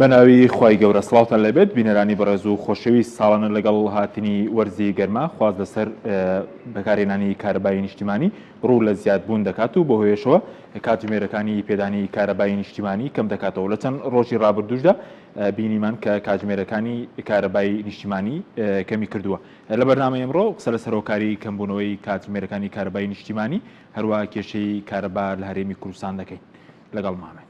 بەناوی خوای گەورە سڵاوتان لێبێت بینەرانی بەڕێز و خۆشەویست ساڵانە لەگەڵ هاتنی وەرزی گەرما خواست لەسەر بەکارهێنانی کارەبای نیشتیمانی ڕوو لە زیادبوون دەکات و بەهۆیەشەوە کاتژمێرەکانی پێدانی کارەبای نیشتیمانی کەم دەکاتەوە لە چەند ڕۆژی ڕابردووشدا بینیمان کە کاتژمێرەکانی کارەبای نیشتیمانی کەمی کردووە لە بەرنامەی ئەمڕۆ قسە لەسەر هۆکاری کەمبوونەوەی کاتژمێرەکانی کارەبای نیشتیمانی هەروەها کێشەی کارەبا لە هەرێمی کوردستان دەکەین لەگەڵمان بن.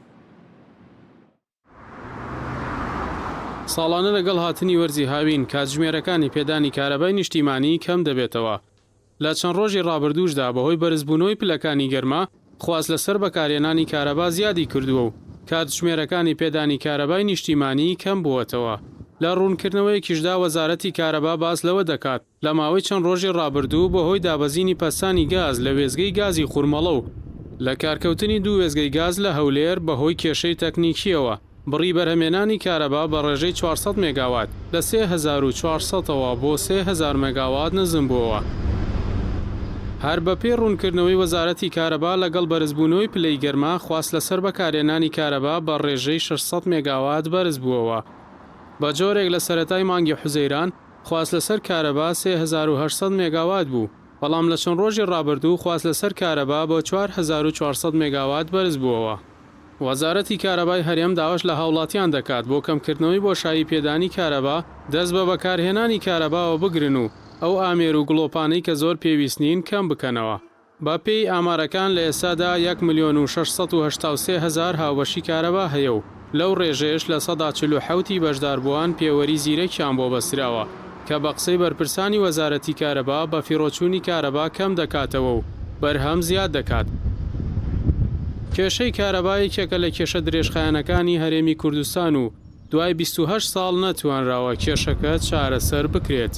ساڵانە لەگەڵ هاتنی وەرزی هاوین کاتژمێرەکانی پێدانی کارەبای نیشتیمانی کەم دەبێتەوە. لە چەند ڕۆژی ڕابردووشدا بەهۆی بەرزبوونەوەی پلەکانی گەرما خواست لەسەر بەکارهێنانی کارەبا زیادی کردووە و کاتژمێرەکانی پێدانی کارەبای نیشتیمانی کەم بووەتەوە. لە ڕوونکردنەوەیەکیشدا وەزارەتی کارەبا باس لەوە دەکات، لە ماوەی چەند ڕۆژی ڕابردوو بەهۆی دابەزینی پەستانی گاز لە وێستگەی گازی خورمەڵە و لەکارکەوتنی دوو وێستگەی گاز لە هەولێر بەهۆی کێشەی تەکنیکییەوە بڕی بەرهەمێنانی کارەبا بە ڕێژەی 400 مێگاوات لە 3400 ەوە بۆ 3000 مێگاوات نزمبووەوە. هەر بەپێی ڕوونکردنەوەی وەزارەتی کارەبا لەگەڵ بەرزبوونەوەی پلەی گەرما خواست لەسەر بەکارهێنانی کارەبا بە ڕێژەی 600 مێگاوات بەرزبووەوە بە جۆرێک لە سەرەتای مانگی حوزەیران خواست لەسەر کارەبا 3800 مێگاوات بوو، بەڵام لە چەند ڕۆژی ڕابردوو خواست لەسەر کارەبا بۆ 4400 مێگاوات بەرزبووەوە. وەزارەتی کارەبای هەرێم داواش لە هاوڵاتیان دەکات بۆ کەمکردنەوەی بۆشایی پێدانی کارەبا دەست بە بەکارهێنانی کارەباوە بگرن و ئەو ئامێر و گڵۆپانەی کە زۆر پێویست نین کەم بکەنەوە. بە پێی ئامارەکان لە ئێستادا یەک ملیۆن و 683 هەزار هاوبەشی کارەبا هەیە و لەو ڕێژەیەش 47% ی بەشداربووان پێوەری زیرەکیان بۆ بەستراوە کە بە قسەی بەرپرسانی وەزارەتی کارەبا بەفیڕۆچوونی کارەبا کەم دەکاتەوە و بەرهەم زیاد دەکات. کێشەی کارەبا یەکێکە لە کێشە درێژخایەنەکانی هەرێمی کوردستان و دوای 28 ساڵ نەتوانراوە کێشەکە چارەسەر بکرێت.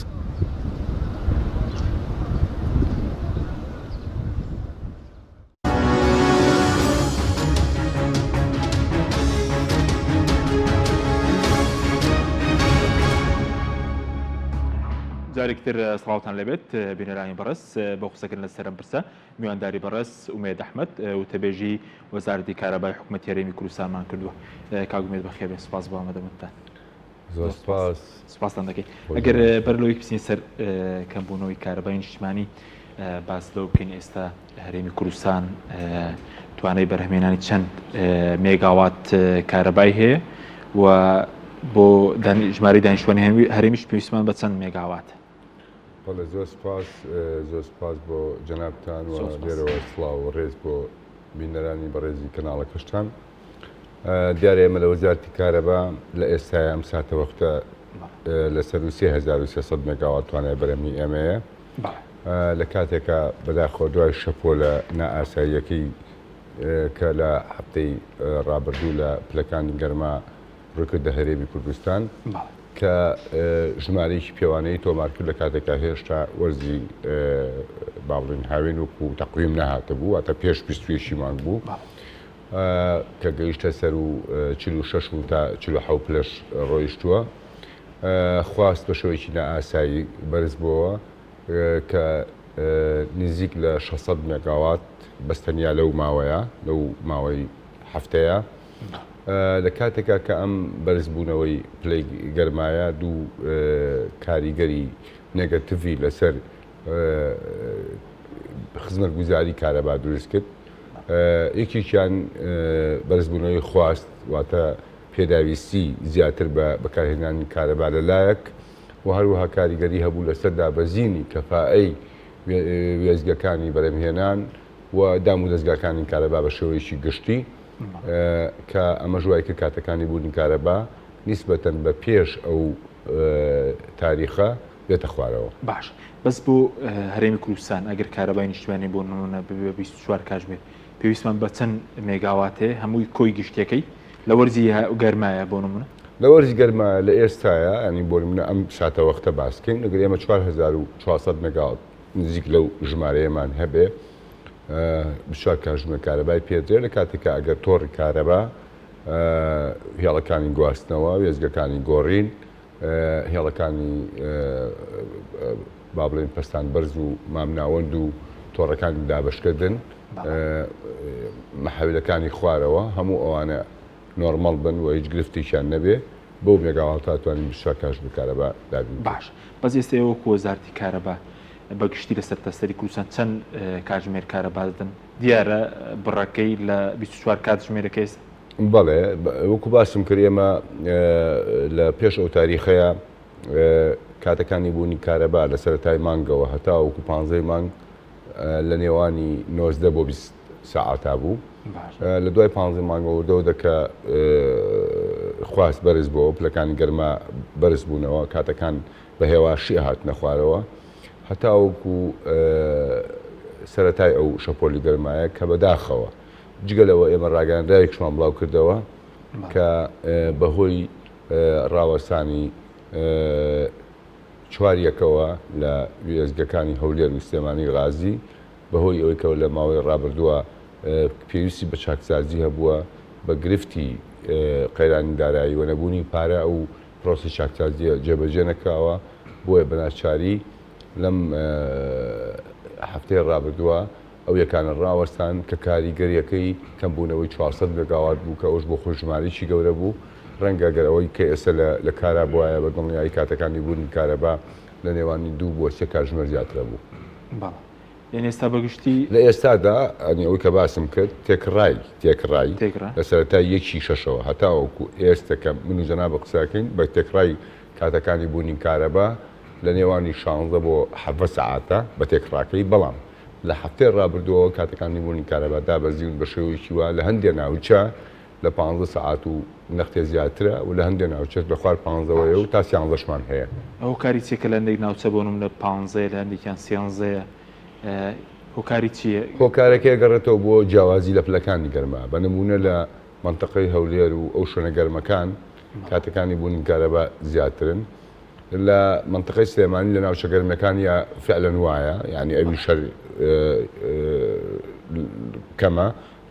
جارێکی تر سڵاوتان لێبێت بینەرانی بەڕێز بۆ قسەکردن لەسەر ئەم پرسە میوانداری بەڕێز ئومێد ئەحمەد وتەبێژی وەزارەتی کارەبای حکوومەتی هەرێمی کوردستانمان کردووە کاک ئومێد بەخێربێن سوپاس بۆ ئامادەبوونتان. زۆر سپاس. سپاستان دەکەین. ئەگەر بەر لەوەی بچینە سەر کەمبوونەوەی کارەبای نیشتمانی باس لەوە بکەین ئێستا هەرێمی کوردستان توانای بەرهەمێنانی چەند مێگاوات کارەبای هەیە و بۆ ژمارەی دانیشتوانی هەرێمیش پێویستمان بە چەند مێگاوات. بەڵێ زۆر سپاس زۆر سپاس بۆ جەنابتان و لێرەوە سڵاو و ڕێز بۆ بینەرانی بەڕێزی کەناڵەکەشتان. دیارە ئێمە لە وەزارەتی کارەبا لە ئێستایا ئەم ساتەوەختە لە سەروو 3300 مێگاوات توانای بەرهەمی ئێمەیە لە کاتێکا بەداخەوە دوای شەپۆلە نائاساییەکەی کە لە هەفتەی ڕابردوو لە پلەکانی گەرما ڕوویکردە هەرێمی کوردستان کە ژمارەیەکی پێوانەیی تۆمار کرد لە کاتێکا هێشتا وەرزی با بڵێین هاوین وەکو تەقویم نەهاتبوو واتە پێش 21 مانگ بوو. کە گەیشتە سەروو 46 و تا 47 پلەش ڕۆیشتووە، خواست بە شێوەیەکی نائاسایی بەرز بۆوە کە نزیک لە 600 مێگاوات بەس تەنیا لەو ماوەیە لەو ماوەی هەفتەیە لە کاتێکا کە ئەم بەرزبوونەوەی پلەی گەرمایە دوو کاریگەری نێگەتیڤی لەسەر خزمەتگوزاری کارەبا دروست کرد یەکێکیان بەرزبوونەوەی خواست واتە پێداویستی زیاتر بە بەکارهێنانی کارەبا لە لایەک و هەروەها کاریگەری هەبوو لەسەر دابەزینی کەفائەی وێستگەکانی بەرهەمهێنان و دام و دەزگاکانی کارەبا بە شێوەیەکی گشتی کە ئەمەش وای کرد کاتەکانی بوونی کارەبا نیسبەتەن بە پێش ئەو تاریخە بێتە خوارەوە. باش بەس بۆ هەرێمی کوردستان ئەگەر کارەبای نیشتمانی بۆ نمونە ببێ بە 24 کاتژمێر پێویستمان بە چەند مێگاوات هەیە هەمووی کۆی گشتیەکەی لە وەرزی گەرمایە بۆ نمونە؟ لە وەرزی گەرمایە لە ئێستایا یانی بۆ نمونە ئەم ساتەوەختە باس کەین ئەگەر ئێمە 4400 مێگاوات نزیک لەو ژمارەیەمان هەبێ 24 کاتژمێر کارەبای پێدرێ لە کاتێکا ئەگەر تۆڕی کارەبا هێڵەکانی گواستنەوە وێستگەکانی گۆڕین هێڵەکانی با بڵێین پەستان بەرز و مامناوەند و تۆڕەکانی دابەشکردن، مەحەویلەکانی خوارەوە، هەموو ئەوانە نۆرمەڵ بن و هیچ گرفتێکیان نەبێ بەو مێگاواتا توانین 24 کاتژمێر کارەبا دابین بکەین. باش بەس ئێستا ئێوە وەکو وەزارەتی کارەبا بە گشتی لە سەرتاسەری کوردستان چەند کاتژمێر کارەبا دەدەن؟ دیارە بڕەکەی لە 24 کاتژمێرەکەی ئێستا. بەڵێ وەکو باسم کرد ئێمە لە پێش ئەو تاریخەیە کاتەکانی بوونی کارەبا لە سەرەتای مانگەوە هەتاوەکو پانزەی مانگ لە نێوانی 19 بۆ 20 سەعاتا بوو لە دوای پانزەی مانگەوە وردە وردە کە خواست بەرز بۆ پلەکانی گەرما بەرز بوونەوە کاتەکان بە هێواشی هاتنە خوارەوە هەتاوەکو سەرەتای ئەو شەپۆلی گەرمایە کە بەداخەوە جگە لەوە ئێمە ڕاگەیاندراوێکشمان بڵاو کردەوە کە بەهۆی ڕاوەستانی چواریەکەوە لە وێستگەکانی هەولێر و سلێمانی غازی بەهۆی ئەوەی کە لە ماوەی ڕابردووە پێویستی بە چاکسازی هەبووە بە گرفتی قەیرانی دارایی و نەبوونی پارە ئەو پرۆسەی چاکسازیە جێبەجێ نەکراوە بۆیە بەناچاری لەم هەفتەی ڕابردووە ئەو یەکانە ڕاوەستان کە کاریگەرییەکەی کەمبوونەوەی 400 مێگاوات بوو کە ئەوش بۆ خۆی ژمارەیەکی گەورە بوو، ڕەنگە گەر ئەوەی کە ئێستا لە کارا بوایە بە دڵنیایی کاتەکانی بوونی کارەبا لە نێوانی دوو بۆ سێ کاتژمێر زیاترە بوو. بەڵێ یانی ئێستا بە گشتی. لە ئێستادا یانی ئەوەی کە باسم کرد تێکڕای تێکڕای تێکڕا. لە سەرەتای یەکی شەشەوە هەتاوەکو ئێستە کە من و جەنابت قسە ئەکەین بە تێکڕای کاتەکانی بوونی کارەبا لە نێوانی 16 بۆ 17 سەعاتە بە تێکڕاکەی بەڵام لە هەفتەی ڕابردووەوە کاتەکانی بوونی کارەبا دابەزیون بە شێوەیەکی وا لە هەندێ ناوچە لە پانزە سەعات و نەختێ زیاترە و لە هەندێ ناوچەش لە خوار پانزەوەیە و تا سیانزەشمان هەیە. هۆکاری چیە کە لە هەندێک ناوچە بۆ نمونە پانزەیە لە هەندێکیان سیانزەیە هۆکاری چیە؟ هۆکارەکەی ئەگەڕێتەوە بۆ جیاوازی لە پلەکانی گەرما بە نمونە لە مەنتەقەی هەولێر و ئەو شوێنە گەرمەکان کاتەکانی بوونی کارەبا زیاترن لە مەنتقەی سلێمانی لە ناوچە گەرمەکان یا فعلەن وایە یعنی ئەویش هەر کەمە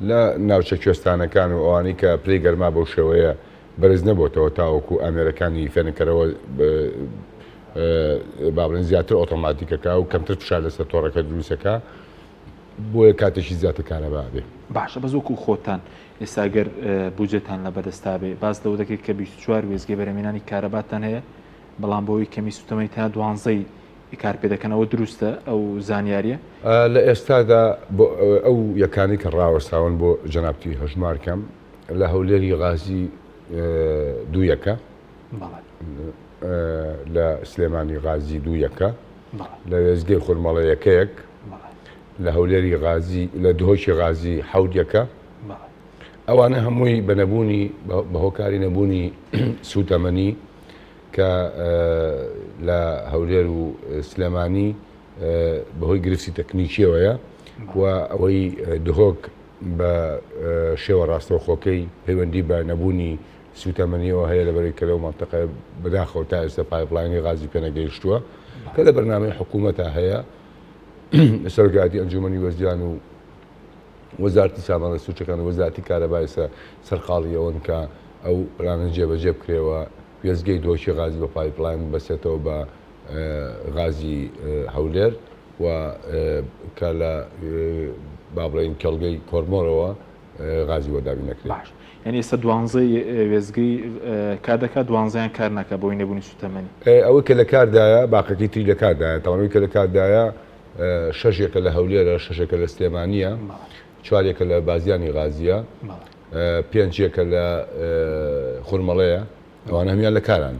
لە ناوچە کوێستانەکان و ئەوانەی کە پلەی گەرما بەو شێوەیە بەرز نەبۆتەوە تاوەکو ئامێرەکانی فێنکەرەوە با بڵێن زیاتر ئۆتۆماتیکەکە و کەمتر فشار لەسەر تۆڕەکە دروستەکە بۆیە کاتێکی زیاتر کارەبا بێ. باشە بەس وەکو خۆتان ئێستا گەر بودجەتان لە بەدەستا بێ باس لەوە دەکەیت کە 24 وێستگەی بەرهەمهێنانی کارەباتان هەیە بەڵام بەهۆی کەمی سوتەمەنی تەنها دوانزەی کار پێ دەکەن ئەوە دروستە ئەو زانیاریە؟ لە ئێستادا بۆ ئەو یەکانەی کە ڕاوەستاون بۆ جەنابتی هەژمار کەم لە هەولێری غازی دوو یەکە لە سلێمانی غازی دوو یەکە لە وێستگەی خورمەڵە یەکەیەک لە هەولێری غازی لە دهۆکی غازی حەوت یەکە ئەوانە هەمووی بە نەبوونی بە هۆکاری نەبوونی سوتەمەنی کە لە هەولێر و سلێمانی بەهۆی گرفتی تەکنیکیەوەیە و ئەوەی دهۆک بە شێوە ڕاستەوخۆکەی پەیوەندی بە نەبوونی سوتەمەنیەوە هەیە لەبەرەی کە لەو مەنتەقەیە بەداخەوە تا ئێستا pipeline ی غازی پێنەگەیشتووە کە لە بەرنامەی حکوومەتا هەیە سەرۆکایەتی ئەنجومەنی وەزیران و وەزارتی سامانە سروشتیەکان و وەزارتی کارەبا ئێستا سەرقاڵی ئەوەن کە ئەو پلانە جێبەجێ بکرێەوە وێستگەی دهۆکی غازی بە pipeline بەسێتەوە بە غازی هەولێر و کە لە با بڵێین کێڵگەی کۆرمۆرەوە غازی بۆ دابین دەکرێت. باش یانی ئێستا دوانزەی وێستگەی کار دەکات دوانزەیان کار ناکات بەهۆی نەبوونی سوتەمەنی. ئەوەی کە لە کاردایە باقەکەی تری لە کاردایە تاوان ئەوەی کە لە کاردایە شەش یەکە لە هەولێرە شەش یەکە لە سلێمانییە چوار یەکە لە بازیانی غازییە پێنج یەکە لە خورمەڵەیە ئەوانە هەموویان لە کاران.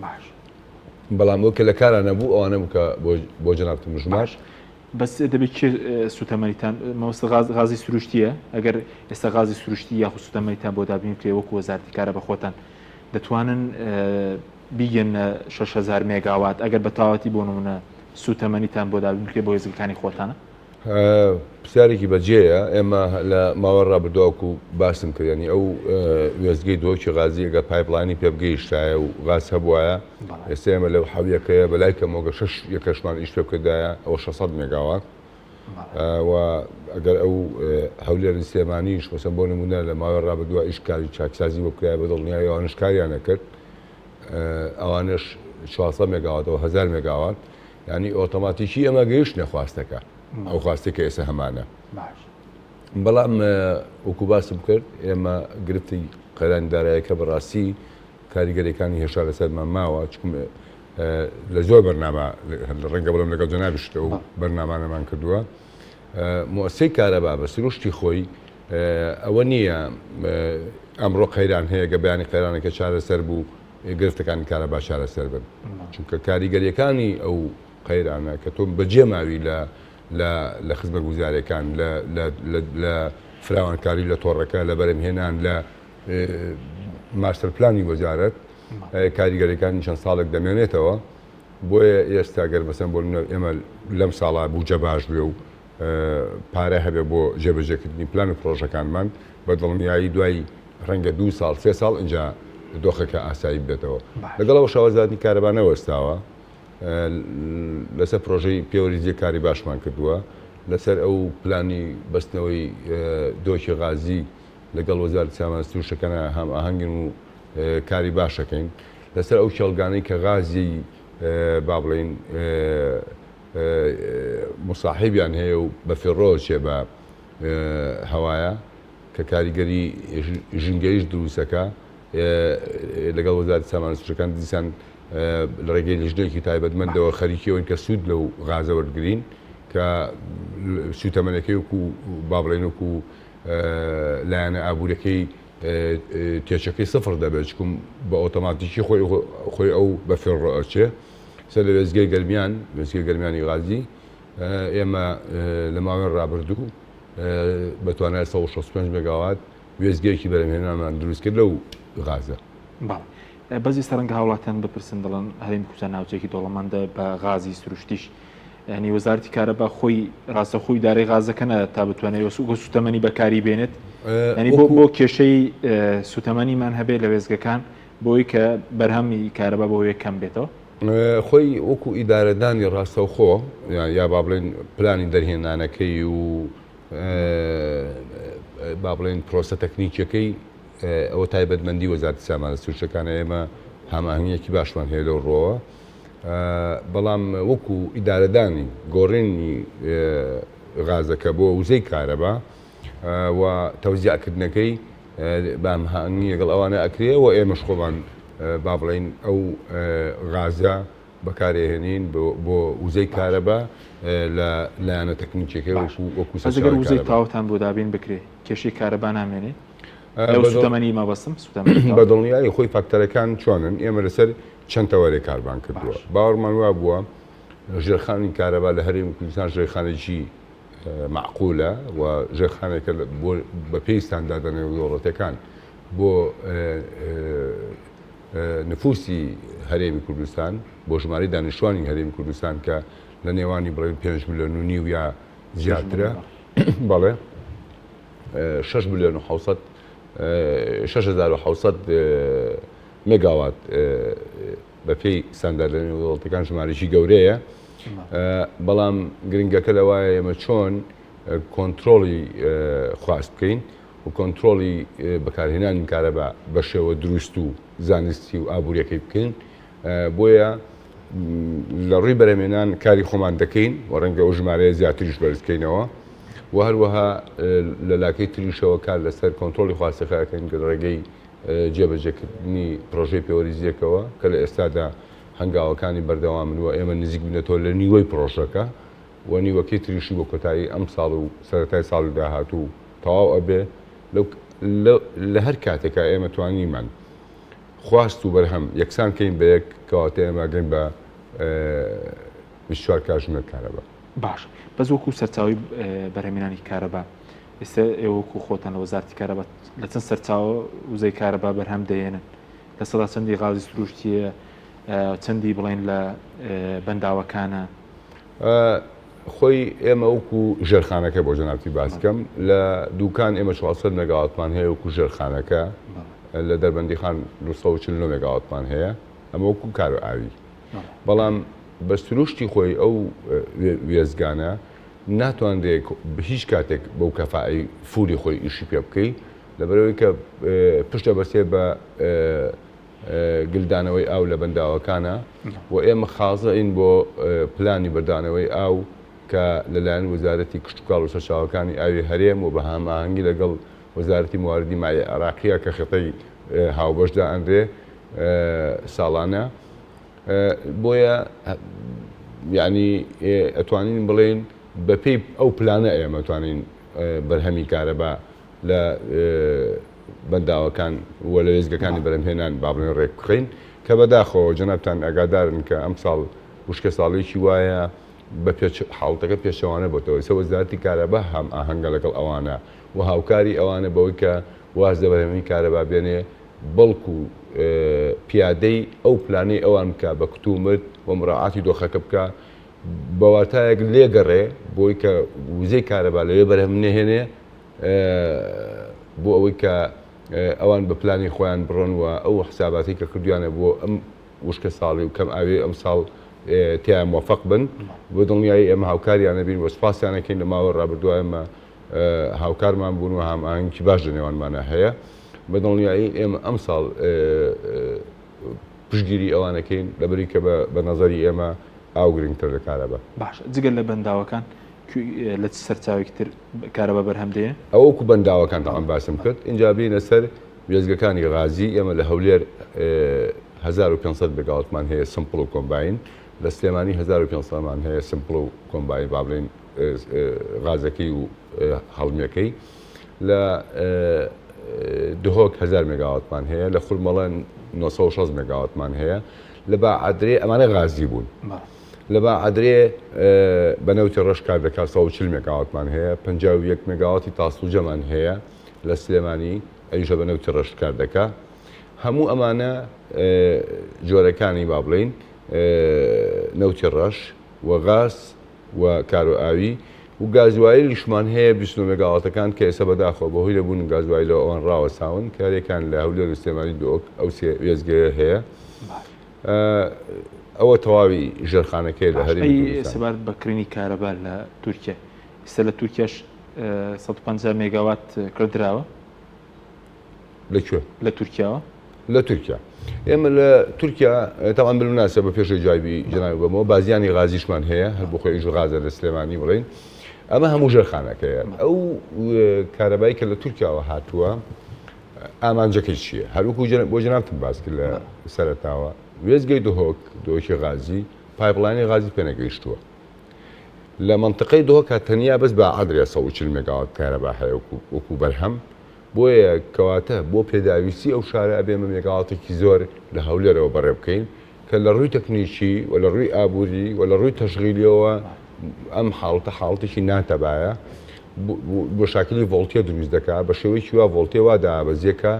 باش بەڵام ئەوەی کە لە کارا نەبوو ئەوانە بوو کە بۆ جەنابتم ژمارد. بەس دەبێت کێ سوتەمەنیتان مەبەست غاز غازی سروشتیە ئەگەر ئێستا غازی سروشتی یاخود سوتەمەنیتان بۆ دابین بکرێ وەکو وەزارەتی کارەبا خۆتان دەتوانن بیگەنە 6000 مێگاوات ئەگەر بە تەواوەتی بۆ نمونە سوتەمەنیتان بۆ دابین بکرێ بۆ وێستگەکانی خۆتانە؟ پرسیارێکی بەجێیە، ئێمە لە ماوەی ڕابردووە وەکو باسم کرد یانی ئەو وێستگەی دهۆکی غازی ئەگەر pipeline ی پێ بگەیشتایە و غاز هەبوایە ئێستا ئێمە لەو حەویەکەیە بەلای کەمەوە گەر شەش یەکەشمان ئیش پێ بکردایە ئەوە 600 مێگاوات و ئەگەر ئەو هەولێری سلێمانیش مەسەن بۆ نمونە لە ماوەی ڕابردووە ئیش کاری چاکسازی بۆ بکرایە بە دڵنیایی ئەوانش کاریان نەکرد ئەوانش 400 مێگاواتەوە 1000 مێگاوات یانی ئۆتۆماتیکی ئێمە گەیشتنە خواستەکە ئەو خواستەی کە ئێستا هەمانە. باش. بەڵام وەکو باسم کرد ئێمە گرفتی قەیرانی دارایەکە بەڕاستی کاریگەریەکانی هێشتا لەسەرمان ماوە چکم لە زۆر بەرنامە ڕەنگە بڵێم لەگەڵ جەنابیشت ئەو بەرنامانەمان کردووە موسەی کارەبا بە سروشتی خۆی ئەوە نییە ئەمڕۆ قەیران هەیە گە بەیانی قەیرانەکە چارەسەر بوو گرفتەکانی کارەبا چارەسەر بن چونکە کاریگەریەکانی ئەو قەیرانە کە تۆ بەجێ ماوی لە لە لە خزمەتگوزاریەکان لە لە لە فراوانکاری لە تۆڕەکە لە بەرهەمهێنان لە ماستەر پلانی وەزارەت کاریگەریەکانی چەند ساڵێک دەمێنێتەوە بۆیە ئێستا گەر مەسەن بۆ ئێمە لەم ساڵا بوجە باش بێ و پارە هەبێ بۆ جێبەجێکردنی پلان و پرۆژەکانمان بە دڵنیایی دوای ڕەنگە دوو ساڵ سێ ساڵ ئینجا دۆخەکە ئاسایی بێتەوە لەگەڵ ئەوەشا وەزارەتی کارەبا نەوەستاوە لەسەر پرۆژەی پێوەریزیە کاری باشمان کردووە لەسەر ئەو پلانی بەستنەوەی دۆکی غازی لەگەڵ وەزارەتی سامانە سروشتەکانە هەمئاهەنگین و کاری باش ئەکەین لەسەر ئەو کێڵگانەی کە غازی با بڵێین موساحیبیان هەیە و بە فێڕۆ چێ بە هەوایە کە کاریگەری ژینگەیش دروستەکە لەگەڵ وەزارەتی سامانە سروشتەکان دیسان لە ڕێگەی لیژنەیەکی تایبەتمەندەوە خەریکی ئەوین کە سوود لەو غازە وەرگین کە سوتەمەنەکەی وەکو با بڵێن وەکو لایەنە ئابوورەکەی تێچەکەی سفر دەبێت چکم بە ئۆتۆماتیکی خۆی خۆی ئەو بە فێڕۆ ئەچێ سەر لە وێستگەی گەرمیان وێستگەی گەرمیانی غازی ئێمە لە ماوەی ڕابردوو بە توانای 165 مێگاوات وێستگەیەکی بەرهەمهێنانمان دروست کرد لەو غازە. بەڵێ بەس ئێستا ڕەنگە هاوڵاتیان بپرسن دەڵێن هەرێمی کوردستان ناوچەیەکی دەوڵەمەندە بە غازی سروشتیش ینی وەزارتی کارەبا خۆی ڕاستەخۆی ئیدارەی غازەکە نادات تا بتوانێت وەسو سوتەمەنی بەکاری بێنێت ینی بۆ بۆ کێشەی سوتەمەنیمان هەبێت لە وێستگەکان بۆی کە بەرهەمی کارەبا بۆ کەم بێتەوە. خۆی وەکو ئیدارەدانی ڕاستەوخۆ یا با بڵێن پلانی دەرهێنانەکەی و با بڵێن پرۆسە تەکنیکیەکەی ئەوە تایبەتمەندی وەزارەتی سامانە سروشتەکانە ئێمە هەماهەنگیەکی باشمان هەیە لەو ڕۆوە بەڵام وەکو ئیدارەدانی گۆڕینی غازەکە بۆ وزەی کارەبا و تەوزیعکردنەکەی بە هەماهەنگی لەگەڵ ئەوانە ئەکرێ و ئێمەش خۆمان با بڵێین ئەو غازە بەکارێهێنین بۆ وزەی کارەبا لە لایەنە تەکنیکیەکەی وەکو وەکو بەس ئەگەر وزەی تەواوتان بۆ دابین بکرێ کێشەی کارەبا نامێنێ؟ لەو سوتەمەنی مەبەستم سوتەمەنی بە دڵنیایی خۆی فاکتەرەکان چۆنن ئێمە لەسەر چەند تەوەرێک کارمان کردووە باوەڕمان وابووە ژێرخانی کارەبا لە هەرێمی کوردستان ژێرخانێکی مەعقولە و ژێرخانێکە بۆ بەپێی ستانداردە نێودەوڵەتیەکان بۆ نفوسی هەرێمی کوردستان بۆ ژمارەی دانیشتوانی هەرێمی کوردستان کە لە نێوانی بڵێن 5 ملیۆن و نیو یا زیاترە بەڵێ 6 ملیۆن و 600 6700 مێگاوات بەپێی ستانداردە نێودەوڵەتیەکان ژمارەیەکی گەورەیە بەڵام گرنگەکە لەوایە ئێمە چۆن کۆنترۆڵی خواست بکەین و کۆنترۆڵی بەکارهێنانی کارەبا بە شێوە دروست و زانستی و ئابووریەکەی بکەین بۆیە لە ڕووی بەرەمێنان کاری خۆمان دەکەین و ڕەنگە ئەو ژمارەیە زیاتریش بەرزکەینەوە و هەروەها لە لاکەی تریشەوە کار لەسەر کۆنترۆڵی خواستەکە ئەکەین کە لە ڕێگەی جێبەجێکردنی پرۆژەی پێوەریزییەکەوە کە لە ئێستادا هەنگاوەکانی بەردەوامن و ئێمە نزیک بووینەتەوە لە نیوەی پرۆژەکە و نیوەکەی تریشی بۆ کۆتایی ئەمساڵ و سەرەتای ساڵی داهاتوو تەواو ئەبێ لە هەر کاتێکا ئێمە توانیمان خواست و بەرهەم یەکسان کەین بە یەک کەواتە ئێمە ئەگەین بە 24 کاتژمێر کارەبا. باش بەس وەکو سەرچاوەی بەرهەمهێنانی کارەبا ئێستا ئێوە وەکو خۆتان لە وەزارەتی کارەبا لە چەند سەرچاوە وزەی کارەبا بەرهەم دەهێنن لە سەدا چەندی غازی سروشتیە چەندی بڵێن لە بەنداوەکانە؟ خۆی ئێمە وەکو ژێرخانەکە بۆ جەنابتی باس کەم لە دوکان ئێمە 400 مێگاواتمان هەیە وەکو ژێرخانەکە لە دەربەندیخان 249 مێگاواتمان هەیە ئەمە وەکو کارۆ ئاوی بەڵام بە سروشتی خۆی ئەو وێستگانە ناتوانرێت هیچ کاتێک بەو کەفائەی فولی خۆی ئیشی پێ بکەی لەبەرئەوەی کە پشت ئەبەستێ بە گلدانەوەی ئاو لە بەنداوەکانە و ئێمە خازعین بۆ پلانی بەردانەوەی ئاو. کە لەلایەن وەزارەتی کشتوکاڵ و سەرچاوەکانی ئاوی هەرێم و بە هەماهەنگی لەگەڵ وەزارەتی مواردی مائی عێراقیە کە خیتەی هاوبەش دائەنرێ ساڵانە بۆیە یعنی ئەتوانین بڵێین بەپێی ئەو پلانە ئێمە توانین بەرهەمی کارەبا لە بەنداوەکان و لە وێستگەکانی بەرهەمهێنان با بڵێن ڕێک بخەین کە بەداخەوە جەنابتان ئاگادارن کە ئەمساڵ وشکەساڵیی وایە بە پێچ حاڵەتەکە پێچەوانە بۆتەوە ئێستا وەزارەتی کارەبا هەم ئاهەنگە لەگەڵ ئەوانە و هاوکاری ئەوانە بەوەی کە واز لە بەرهەمی کارەبا بێنێ بەڵکو پیادەی ئەو پلانەی ئەوان بکا بە کتومت و مراعاتی دۆخەکە بکا بە واتایەک لێگەڕێ بۆی کە وزەی کارەبا لەوێ بەرهەم نەهێنێ بۆ ئەوەی کە ئەوان بە پلانی خۆیان بڕۆن و ئەو حساباتی کە کردویانە بۆ ئەم وشکە ساڵی و کەم ئاوی ئەمساڵ تیا موفق بن بۆ دڵنیایی ئێمە هاوکاریانە بین و سپاسیانەکەین لە ماوە ڕابردووە ئێمە هاوکارمان بوون و هامئاهەنگی باش لە نێوانمانە هەیە بە دڵنیایی ئێمە ئەمساڵ پشتگیری ئەوانەکەین لەبەری کە بە نەزەری ئێمە ئاو گرنگتر لە کارەبا. باشە جگە لە بەنداوەکان لە چ سەرچاوێکی تر کارەبا بەرهەم دێنێ؟ ئەوە وەکو بەنداوەکان تەبعەن باسم کرد ئینجا بێینە سەر وێستگەکانی غازی ئێمە لە هەولێر 1500 مێگاواتمان هەیە simple و combine لە سلێمانی 1500 مان هەیە simple و combine با بڵێین غازەکەی و هەڵمیەکەی لە دهۆک 1000 مێگاواتمان هەیە لە خورمەڵە 960 مێگاواتمان هەیە لە باعەدرێ ئەمانە غازی بوون لە باعەدرێ بە نەوتی ڕەش کار دەکات 140 مێگاواتمان هەیە 51 مێگاواتی تاسڵوجەمان هەیە لە سلێمانی ئەویشە بە نەوتی ڕەش کار دەکا هەموو ئەمانە جۆرەکانی با بڵین نەوتی ڕەش و غاز و کارۆئاوی و گازوایلیشمان هەیە 29 مێگاواتەکان کە ئێستا بەداخەوە بەهۆی نەبوون گازوایلەوە ئەوان ڕاوەستاون کە هەرێکان لە هەولێر و سلێمانی دهۆک ئەو سێ وێستگەیە هەیە ئەوە تەواوی ژێرخانەکەی لە هەرێمی کوردستان. سەبارەت بە کڕینی کارەبا لە تورکیا ئێستا لە تورکیاش 150 مێگاوات کڕدراوە لە کوێ؟ لە تورکیاوە. لە تورکیا ئێمە لە تورکیا تاوان بالمناسبە بە پێشەوەی جوابی جەنابی بەمەوە بازیانی غازیشمان هەیە هەر بۆ خۆی ئیش غازە لە سلێمانی بڵێین ئەمە هەموو ژێرخانەکەیە ئەو کارەبای کە لە تورکیاوە هاتووە ئامانجەکەی چییە هەروکو بۆ جەنابتم باس کرد لە سەرەتاوە وێستگەی دهۆک دهۆکی غازی pipeline ی غازی پێنەگەیشتووە لە منطقەی دهۆکە تەنیا بەس بە عەدرێ 140 مێگاوات کارەبا هەیە وەکو بەرهەم بۆیە کەواتە بۆ پێداویستی ئەو شارە ئەبێ ئێمە مێگاواتێکی زۆر لە هەولێرەوە بەڕێ بکەین کە لە ڕووی تەکنیکی و لە ڕووی ئابووری و لە ڕووی تەشغیلیەوە ئەم حاڵەتە حاڵەتێکی ناتەبایە بۆ شاکلی ڤۆڵتیە دروست دەکا بە شێوەیەکی وا ڤۆڵتێ وا دابەزیە کە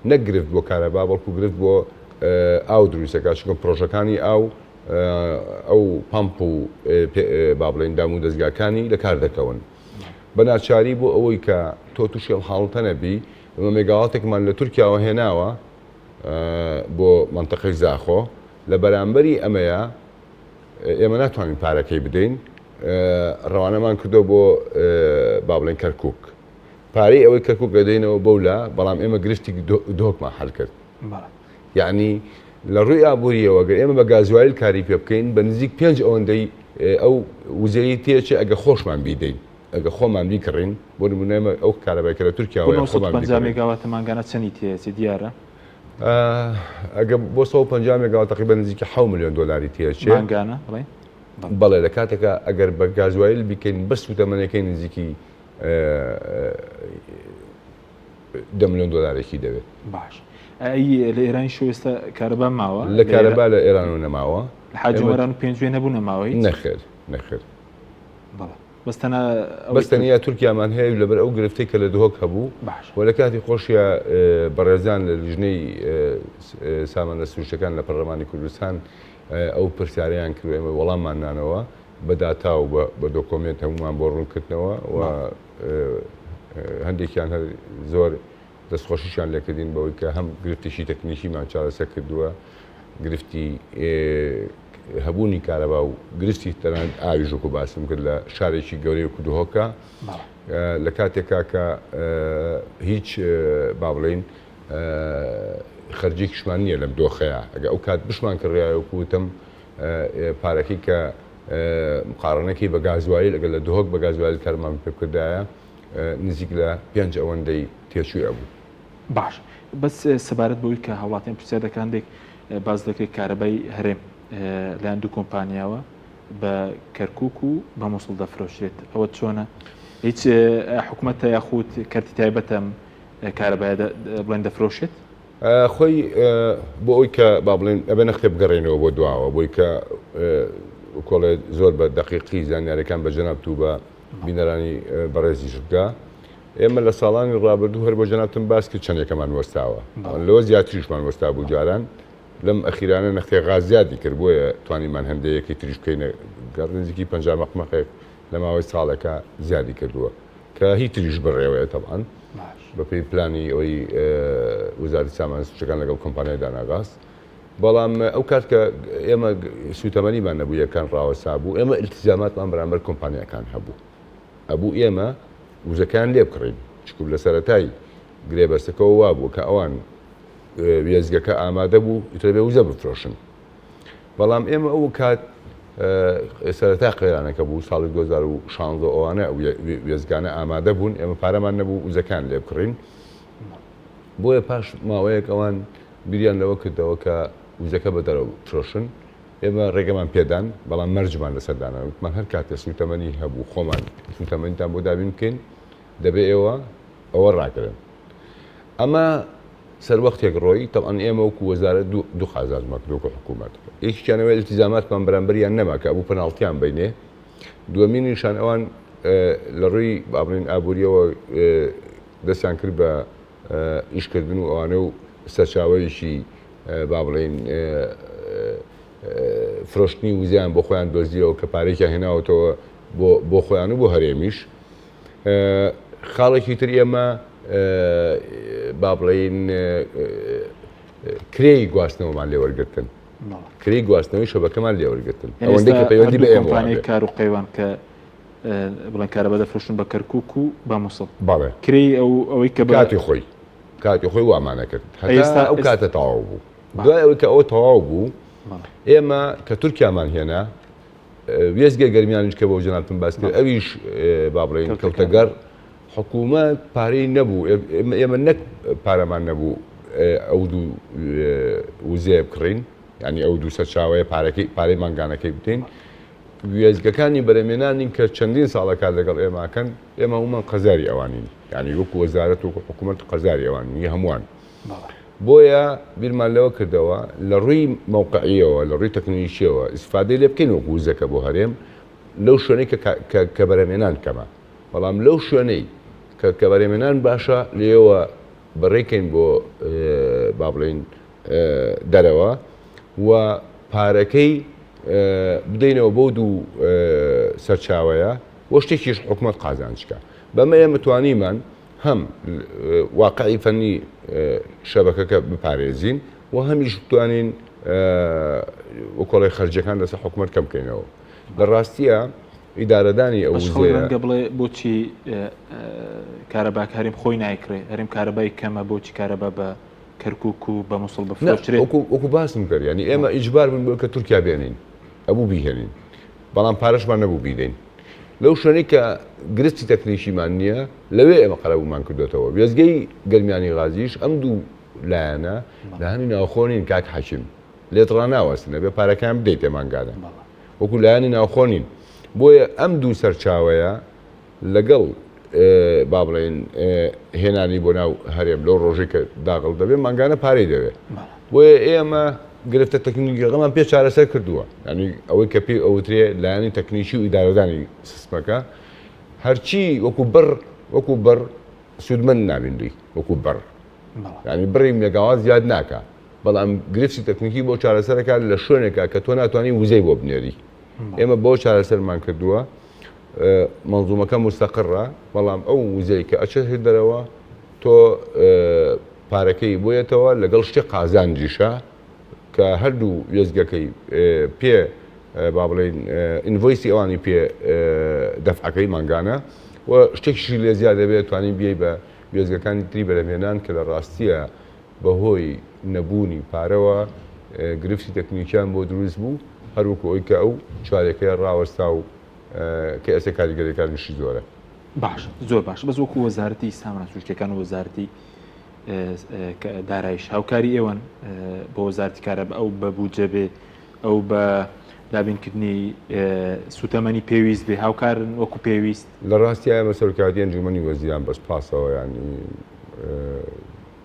نەک گرفت بۆ کارەبا بەڵکو گرفت بۆ ئاو دروست دەکات چونکە پرۆژەکانی ئاو ئەو پەمپ و با بڵێین دام و دەزگاکانی لە کار دەکەون. بە ناچاری بۆ ئەوەی کە تۆ تووشی ئەم حاڵەتە نەبی، ئێمە مێگاواتێکمان لە تورکیاوە هێناوە بۆ مەنتەقەی زاخۆ، لە بەرامبەری ئەمەیە ئێمە ناتوانین پارەکەی بدەین، ڕەوانەمان کردووە بۆ با بڵێین کەرکووک. پارەی ئەوەی کەرکووک دەدەینەوە بەولا، بەڵام ئێمە گرفتی دهۆکمان حەل کرد. یەعنی لە ڕووی ئابوورییەوە گەر ئێمە بە گازوایل کاری پێ بکەین بە نزیک پێنج ئەوەندەی ئەو وزەیەی تێچێ ئەگە خۆشمان بیدەین ئەگە خۆمان بیکڕین بۆ نموونە ئێمە ئەو کارەبای کە لە تورکیاوە بۆ 950 مێگاواتە مانگانە چەندی تێچێ دیارە؟ ئەگە بۆ 150 مێگاوات تقریبا نزیکی 7 ملیۆن دۆلاری تێچێ مانگانە بڵێ بەڵێ لە کاتێکا ئەگەر بە گازوایل بیکەین بەس سووتەمەنیەکەی نزیکی دە ملیۆن دۆلارێکی دەوێت. باش ئەی لە ئێرانی شو ئێستا کارەبا ماوە؟ لە کارەبا لە ئێرانەوە نەماوە. لە حاجی عومەران و پێنجوێ نەبوو نەماوە هیچ؟ نەخێر نەخێر. بەڵێ بەس تەنها بەس تەنیا تورکیامان هەیە و لەبەر ئەو گرفتەی کە لە دهۆک هەبوو و لە کاتی خۆشیا بەڕێزان لە لیژنەی سامانە سروشتەکان لە پەرلەمانی کوردستان ئەو پرسیارەیان کرد و ئێمە وەڵاممان نانەوە بە داتا و بە دۆکۆمێنت هەموومان بۆ ڕوونکردنەوە و هەندێکیان هەر زۆر دەستخۆشیشیان لێکردین بەوەی کە هەم گرفتێکی تەکنیکیمان چارەسەر کردووە گرفتی هەبوونی کارەبا و گرفتی تەنانەت ئاویش وەکو باسم کرد لە شارێکی گەورەی وەکو دهۆکە لە کاتێکا کە هیچ با بڵێین خەرجێکیشمان نییە لەم دۆخەیە ئەگە ئەو کات بشمان کڕایە وەکو وتم پارەکەی کە. مقارنەکەی بە گازوایل ئەگەر لە دهۆک بە گازوایل کارمان پێ بکردایە نزیک لە پێنج ئەوەندەی تێچووی ئەبوو. باش بەس سەبارەت بەوەی کە هاوڵاتیان پرسیار دەکەن هەندێک باس دەکرێت کارەبای هەرێم لایەن دوو کۆمپانیاوە بە کەرکک و بە مووسڵ دەفرۆشرێت ئەوە چۆنە هیچ حکوومەتە یاخود کەرتی تایبەتەم کارەبای بڵێن دەفرۆشێت؟ خۆی بۆ ئەوی کە با بڵێن ئەبێ نەختێ بگەڕێنەوە بۆ دواوە بۆی کە کۆڵێ زۆر بە دەقیقی زانیارەکان بە جەنابت و بە بینەرانی بەڕێزیش بگا ئێمە لە ساڵانی ڕابردوو هەر بۆ جەنابتم باس کرد چەند یەکەمان وەستاوە لەوە زیاتریشمان وەستا بوو جاران لەم ئەخیرانە نەختێ غاز زیادی کرد بۆیە توانیمان هەندەیەکی تریش بکەینە گەڕ نزیکی 50 مەقمەقێک لە ماوەی ساڵێکە زیادی کردووە کە هی تریش بڕێوەیە تەبعەن بەپێی پلانی ئەوەی وەزارەتی سامانە سروشتەکان لەگەڵ کۆمپانیای داناغاز بەڵام ئەو کات کە ئێمە سوتەمەنیمان نەبوو یەکان ڕاوەسا بوو ئێمە التزاماتمان بەرامبەر کۆمپانیاکان هەبوو ئەبوو ئێمە وزەکان لێ بکڕین چکو لە سەرەتای گرێبەستەکەەوە وابوو کە ئەوان وێزگەکە ئامادە بوو ئیتر بێ وزە بفرۆشن بەڵام ئێمە ئەو کات سەرەتا قەیرانەکە بوو ساڵی 2016 ئەوانە وێزگانە ئامادە بوون ئێمە پارەمان نەبوو وزەکان لێ بکڕین بۆیە پاش ماوەیەک ئەوان بیریان لەوە کردەوە کە وزەکە بە دەرەوە فرۆشن ئێمە ڕێگەمان پێدان بەڵام مەرجمان لەسەر دانا وتمان هەر کاتێ سوتەمەنی هەبوو خۆمان سوتەمەنیتان بۆ دابین بکەین دەبێ ئێوە ئەوە ڕاگرن ئەمە سەروەختێک ڕۆی تەبعەن ئێمە وەکو وەزارەت دوو قازانجمان کرد وەکو حکوومەت یەکێکیان ئەوەیە ئیلتیزاماتمان بەرامبەریان نەما کە ئەبوو پەناڵتیان بینێ دووەمینیشان ئەوان لە ڕووی با بڵێین ئابووریەوە دەستیان کرد بە ئیشکردن و ئەوانە و سەرچاوەیەکی با بڵێین فرۆشتنی وزیان بۆ خۆیان دۆزیەوە کە پارێکیان هێناوەتەوە بۆ خۆیان و بۆ هەرێمیش خاڵێکی تر ئێمە با بڵێین کرێی گواستنەوەمان لێ وەرگتن کرێی گواستنەوەی شەبەکەمان لێ وەرگتن ئەوەندەی کە پەیوەندی بە ئێمە کار و قەیوان کە بڵێن کارەبا دەفرۆشن بە کەرکک و بە مووسڵ بەڵێ کرێی ئەو ئەوەی کە کاتی خۆی کاتی خۆی وامانە کرد هەتا ئەو کاتە تەواو بوو دوای ئەوەی کە ئەوە تەواو بوو ئێمە کە تورکیامان هێنا وێستگەی گەرمیانیش کە بۆ جەنابتم باس کرد ئەویش با بڵێین کەوتە گەڕ حکوومەت پارەی نەبوو ئێمە نەک پارەمان نەبوو ئەو دوو وزەیە بکڕین ینی ئەو دوو سەرچاوەیە پارەکەی پارەی مانگانەکەی بدەین وێستگەکانی بەرەمێنانین کە چەندین ساڵە کار لەگەڵ ئێماکەن ئێمە هەموومان قەزاری ئەوانین ینی وەکو وەزارەت وەکو حکوومەت قەزاری ئەوان هەمووان بۆیە بیرمان لەوە کردەوە لە ڕووی مەوقعییەوە، لە ڕووی تەکنیکییەوە ئیستفادەی لێ بکەین وەکو وزەکە بۆ هەرێم لەو شوێنەی کە کە کە بەرهەمهێنان کەمە، بەڵام لەو شوێنەی کە کە بەرهەمهێنان باشە لێیەوە بەڕێ کەین بۆ با بڵێین دەرەوە و پارەکەی بدەینەوە بەو دوو سەرچاوەیە و شتێکیش حکومەت قازانج کا. بەمە ئێمە توانیمان هەم واقعی فەنی شەبەکەکە بپارێزین و هەمیش بتوانین وەکۆڵی خەرجەکان لەسەر حکوومەت کەم بکەینەوە لە ڕاستیە ئیدارەدانی ئەو ڕەنگە بڵێ بۆچی کارەباک هەرێم خۆی نایکڕێ هەرێم کارەبای کەمە بۆچی کارەبا بە کەرکک و بە موسڵ بفرۆشرێت وەکو باسم کرد ینی ئێمە ئیجبار بووین بۆ کە تورکیا بێنین ئەبوو بیهێنین بەڵام پارەشمان نەبوو بیدەین لەو شوێنەی کە گرفتی تەکنیکیمان نییە، لەوێ ئێمە قەرەبوومان کردۆتەوە. وێستگەی گەرمیانی غازیش ئەم دوو لایەنە لایەنی ناوخۆ نین کاک حەکیم. لێت ڕاناوەستن، ئەبێ پارەکەیان بدەیتێ مانگانە. وەکو لایەنی ناوخۆ نین. بۆیە ئەم دوو سەرچاوەیە لەگەڵ با بڵێین هێنانی بۆ ناو هەرێم لەو ڕۆژەی کە داغڵ دەبێ مانگانە پارەی دەوێ. بۆیە ئێمە گرفتە تەکنیکیەکەمان پێ چارەسەر کردووە یانی ئەوەی کە پێی ئەوترێ لایەنی تەکنیکی و ئیدارەدانی سیستمەکە هەرچی وەکو بڕ وەکو بڕ سوودمەند نابین لێی وەکو بڕ ینی بڕی مێگاوات زیاد ناکە بەڵام گرفتی تەکنیکی بۆ چارەسەرەکە لە شوێنێکە کە تۆ ناتوانانی وزەی بۆ بنێری ئێمە بۆ چارەسەرمان کردووە منظومەکە مستەقڕە بەڵام ئەو وزەی کە ئەچێت دەرەوە تۆ پارەکەی بۆیەتەوە لەگەڵ شتێ قازانجیشە کە هەردوو وێستگەکەی پێ با بڵێین invoice ی ئەوانی پێ دەفعەکەی مانگانە و شتێکیشی لێ زیاد دەبێت توانین بیەی بە وێستگەکانی تری بەرهەمهێنان کە لە ڕاستیە بەهۆی نەبوونی پارەوە گرفتی تەکنیکیان بۆ دروست بوو. هەر وەکو ئەوی کە ئەو چوارێکەیە ڕاوەستا و کە ئێستا کاریگەریەکانیشی زۆرە. باشە زۆر باشە بەس وەکو وەزارەتی سامانە سروشتیەکان و وەزارەتی دارایش هاوکاری ئێوەن بۆ وەزارەتی کارەبا ئەو بە بودجە بێ ئەو بە دابینکردنی سوتەمەنی پێویست بێ هاوکارن وەکو پێویست؟ لە ڕاستیا ئێمە سەرۆکایەتی ئەنجومەنی وەزیران بە سپاسەوە یانی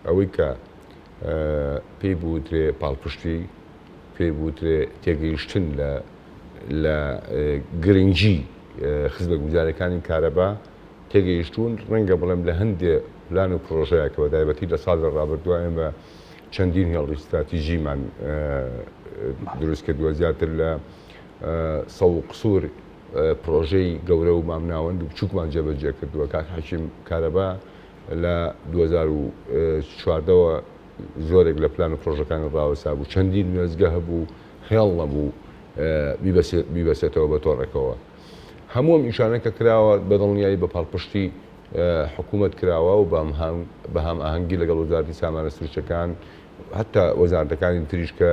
ئەوەی کە پێی بوترێ پاڵپشتی پێی بوترێ تێگەیشتن لە لە گرنگی خزمەتگوزاریەکانی کارەبا تێگەیشتوون، ڕەنگە بڵێم لە هەندێ پلان و پرۆژەیە کە بە تایبەتی لە ساڵی ڕابردووە ئێمە چەندین هێڵی ستراتیژیمان دروست کردووە زیاتر لە سەو و قسوور پرۆژەی گەورە و مامناوەند و بچووکمان جێبەجێ کردووە کاک حەکیم کارەبا لە 2014 وە زۆرێک لە پلان و پرۆژەکانی ڕاوەستا بوو چەندین وێستگە هەبوو هێڵ نەبوو بیبەسێتەوە بە تۆڕەکەوە. هەموو ئەم ئیشانە کە کراوە بە دڵنیایی بە پاڵپشتی حکوومەت کراوە و بە هەمئاهەنگی لەگەڵ وەزارەتی سامانە سروشتەکان هەتا وەزارەتەکانی تریش کە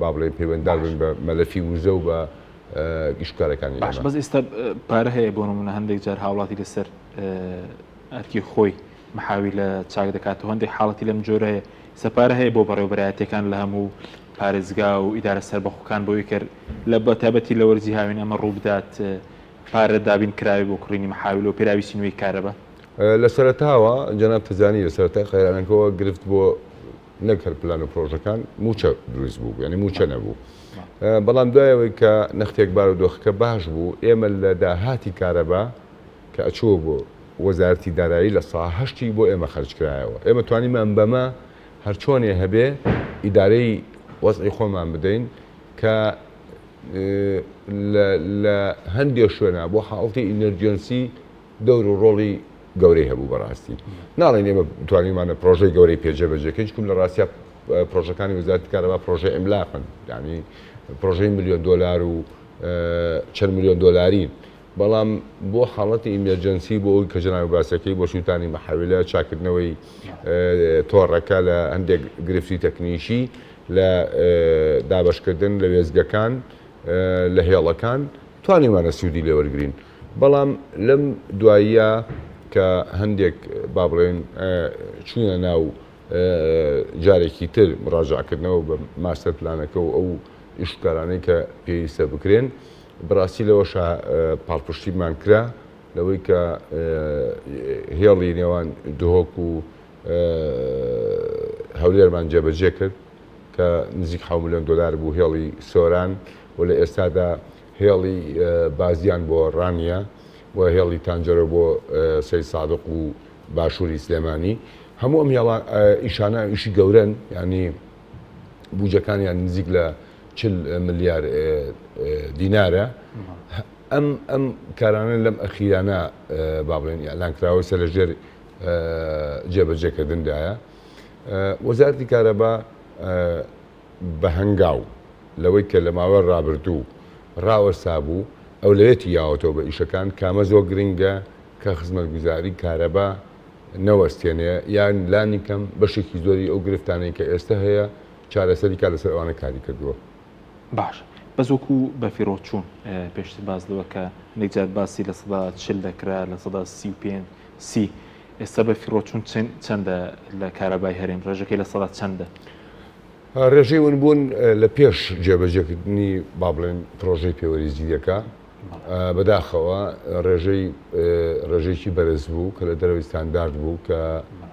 با بڵێین پەیوەنددار بن بە مەلەفی وزە و بە ئیشکارەکانی باش بەس ئێستا پارە هەیە بۆ نمونە هەندێک جار هاوڵاتی لەسەر ئەرکی خۆی محاویلە چاک دەکاتەوە هەندێک حاڵەتی لەم جۆرە هەیە ئێستا پارە هەیە بۆ بەڕێوەبەرایەتیەکان لە هەموو پارێزگا و ئیدارە سەربەخۆکان بۆ ئەوەی کە لە بەتایبەتی لە وەرزی هاوین ئەمە ڕووبدات پارە دابین کراوی بۆ کڕینی محاویلە و پێداویستی نوێی کارەبا؟ لە سەرەتاوە جەنابت دەزانی لە سەرەتای قەیرانەکەوە گرفت بۆ نەک هەر پلان و پرۆژەکان مووچە دروست بوو یعنی مووچە نەبوو بەڵام دوای ئەوەی کە نەختێک بارودۆخەکە باش بوو ئێمە لە داهاتی کارەبا کە ئەچووە بۆ وەزارەتی دارایی لە سا هەشتی بۆ ئێمە خەرج کرایەوە. ئێمە توانیمان بەمە هەرچۆنێ هەبێ ئیدارەی وەزعی خۆمان بدەین کە لە هەندێ شوێنا بۆ حاڵەتی emergency دەور و ڕۆڵی گەورەی هەبوو بەڕاستی. ناڵێین ئێمە توانیومانە پرۆژەی گەورەی پێ جێبەجێ کەین چونکم لە ڕاستیا پرۆژەکانی وەزارەتی کارەبا پرۆژەی عیملاقن یانی پرۆژەی ملیۆن دۆلار و چەند ملیۆن دۆلارین. بەڵام بۆ حاڵەتی emergency بۆ ئەوەی کە جەنابت باسەکەی بۆ سووتانی مەحەویلە، چاککردنەوەی تۆڕەکە لە هەندێک گرفتی تەکنیکی، لە دابەشکردن لە وێستگەکان، لە هێڵەکان توانیومانە سوودی لێ وەرگرین. بەڵام لەم دواییە کە هەندێک با بڵێین چوونە ناو جارێکی تر مڕاجەعەکردنەوە بە ماستەر پلانەکە و ئەو ئیشوکارانەی کە پێویستە بکرێن، بەڕاستی لەوەشا پاڵپشتیمان کرا لەوەی کە هێڵی نێوان دهۆک و هەولێرمان جێبەجێ کرد کە نزیک حەوت ملیۆن دۆلار بوو هێڵی سۆران و لە ئێستادا هێڵی بازیان بۆ ڕانیە و هێڵی تانجەرۆ بۆ سەید سادق و باشووری سلێمانی هەموو ئەم هێڵە ئیشانە ئیشی گەورەن یعنی بوجەکانیان نزیک لە 40 ملیار دینارە ئەم ئەم کارانە لەم ئەخیرانە با بڵێن ئیعلان کراوە سەر لە ژێر جێبەجێکردندایە وەزارەتی کارەبا بە هەنگاو لەوەی کە لە ماوەی ڕابردوو ڕاوەستا بوو ئەولەوێتی یاوەتەوە بە ئیشەکان کامە زۆر گرنگە کە خزمەتگوزاری کارەبا نەوەستێنێ یان لانی کەم بەشێکی زۆری ئەو گرفتانەی کە ئێستا هەیە چارەسەری کا لەسەر ئەوانە کاری کردووە. باشە بەس وەکو بەفیڕۆچوون پێشتر باس لەوە کە هەندێک جار باسی 40% دەکرا 35% 30 ئێستا بەفیڕۆچوون چەندە لە کارەبای هەرێم ڕێژەکەی لە سەدا چەندە؟ ڕێژەی ونبوون لە پێش جێبەجێکردنی با بڵێن پرۆژەی پێوەری زیرەکە بەداخەوە ڕێژەی ڕێژەیەکی بەرز بوو کە لە دەرەوەی ستاندارد بوو کە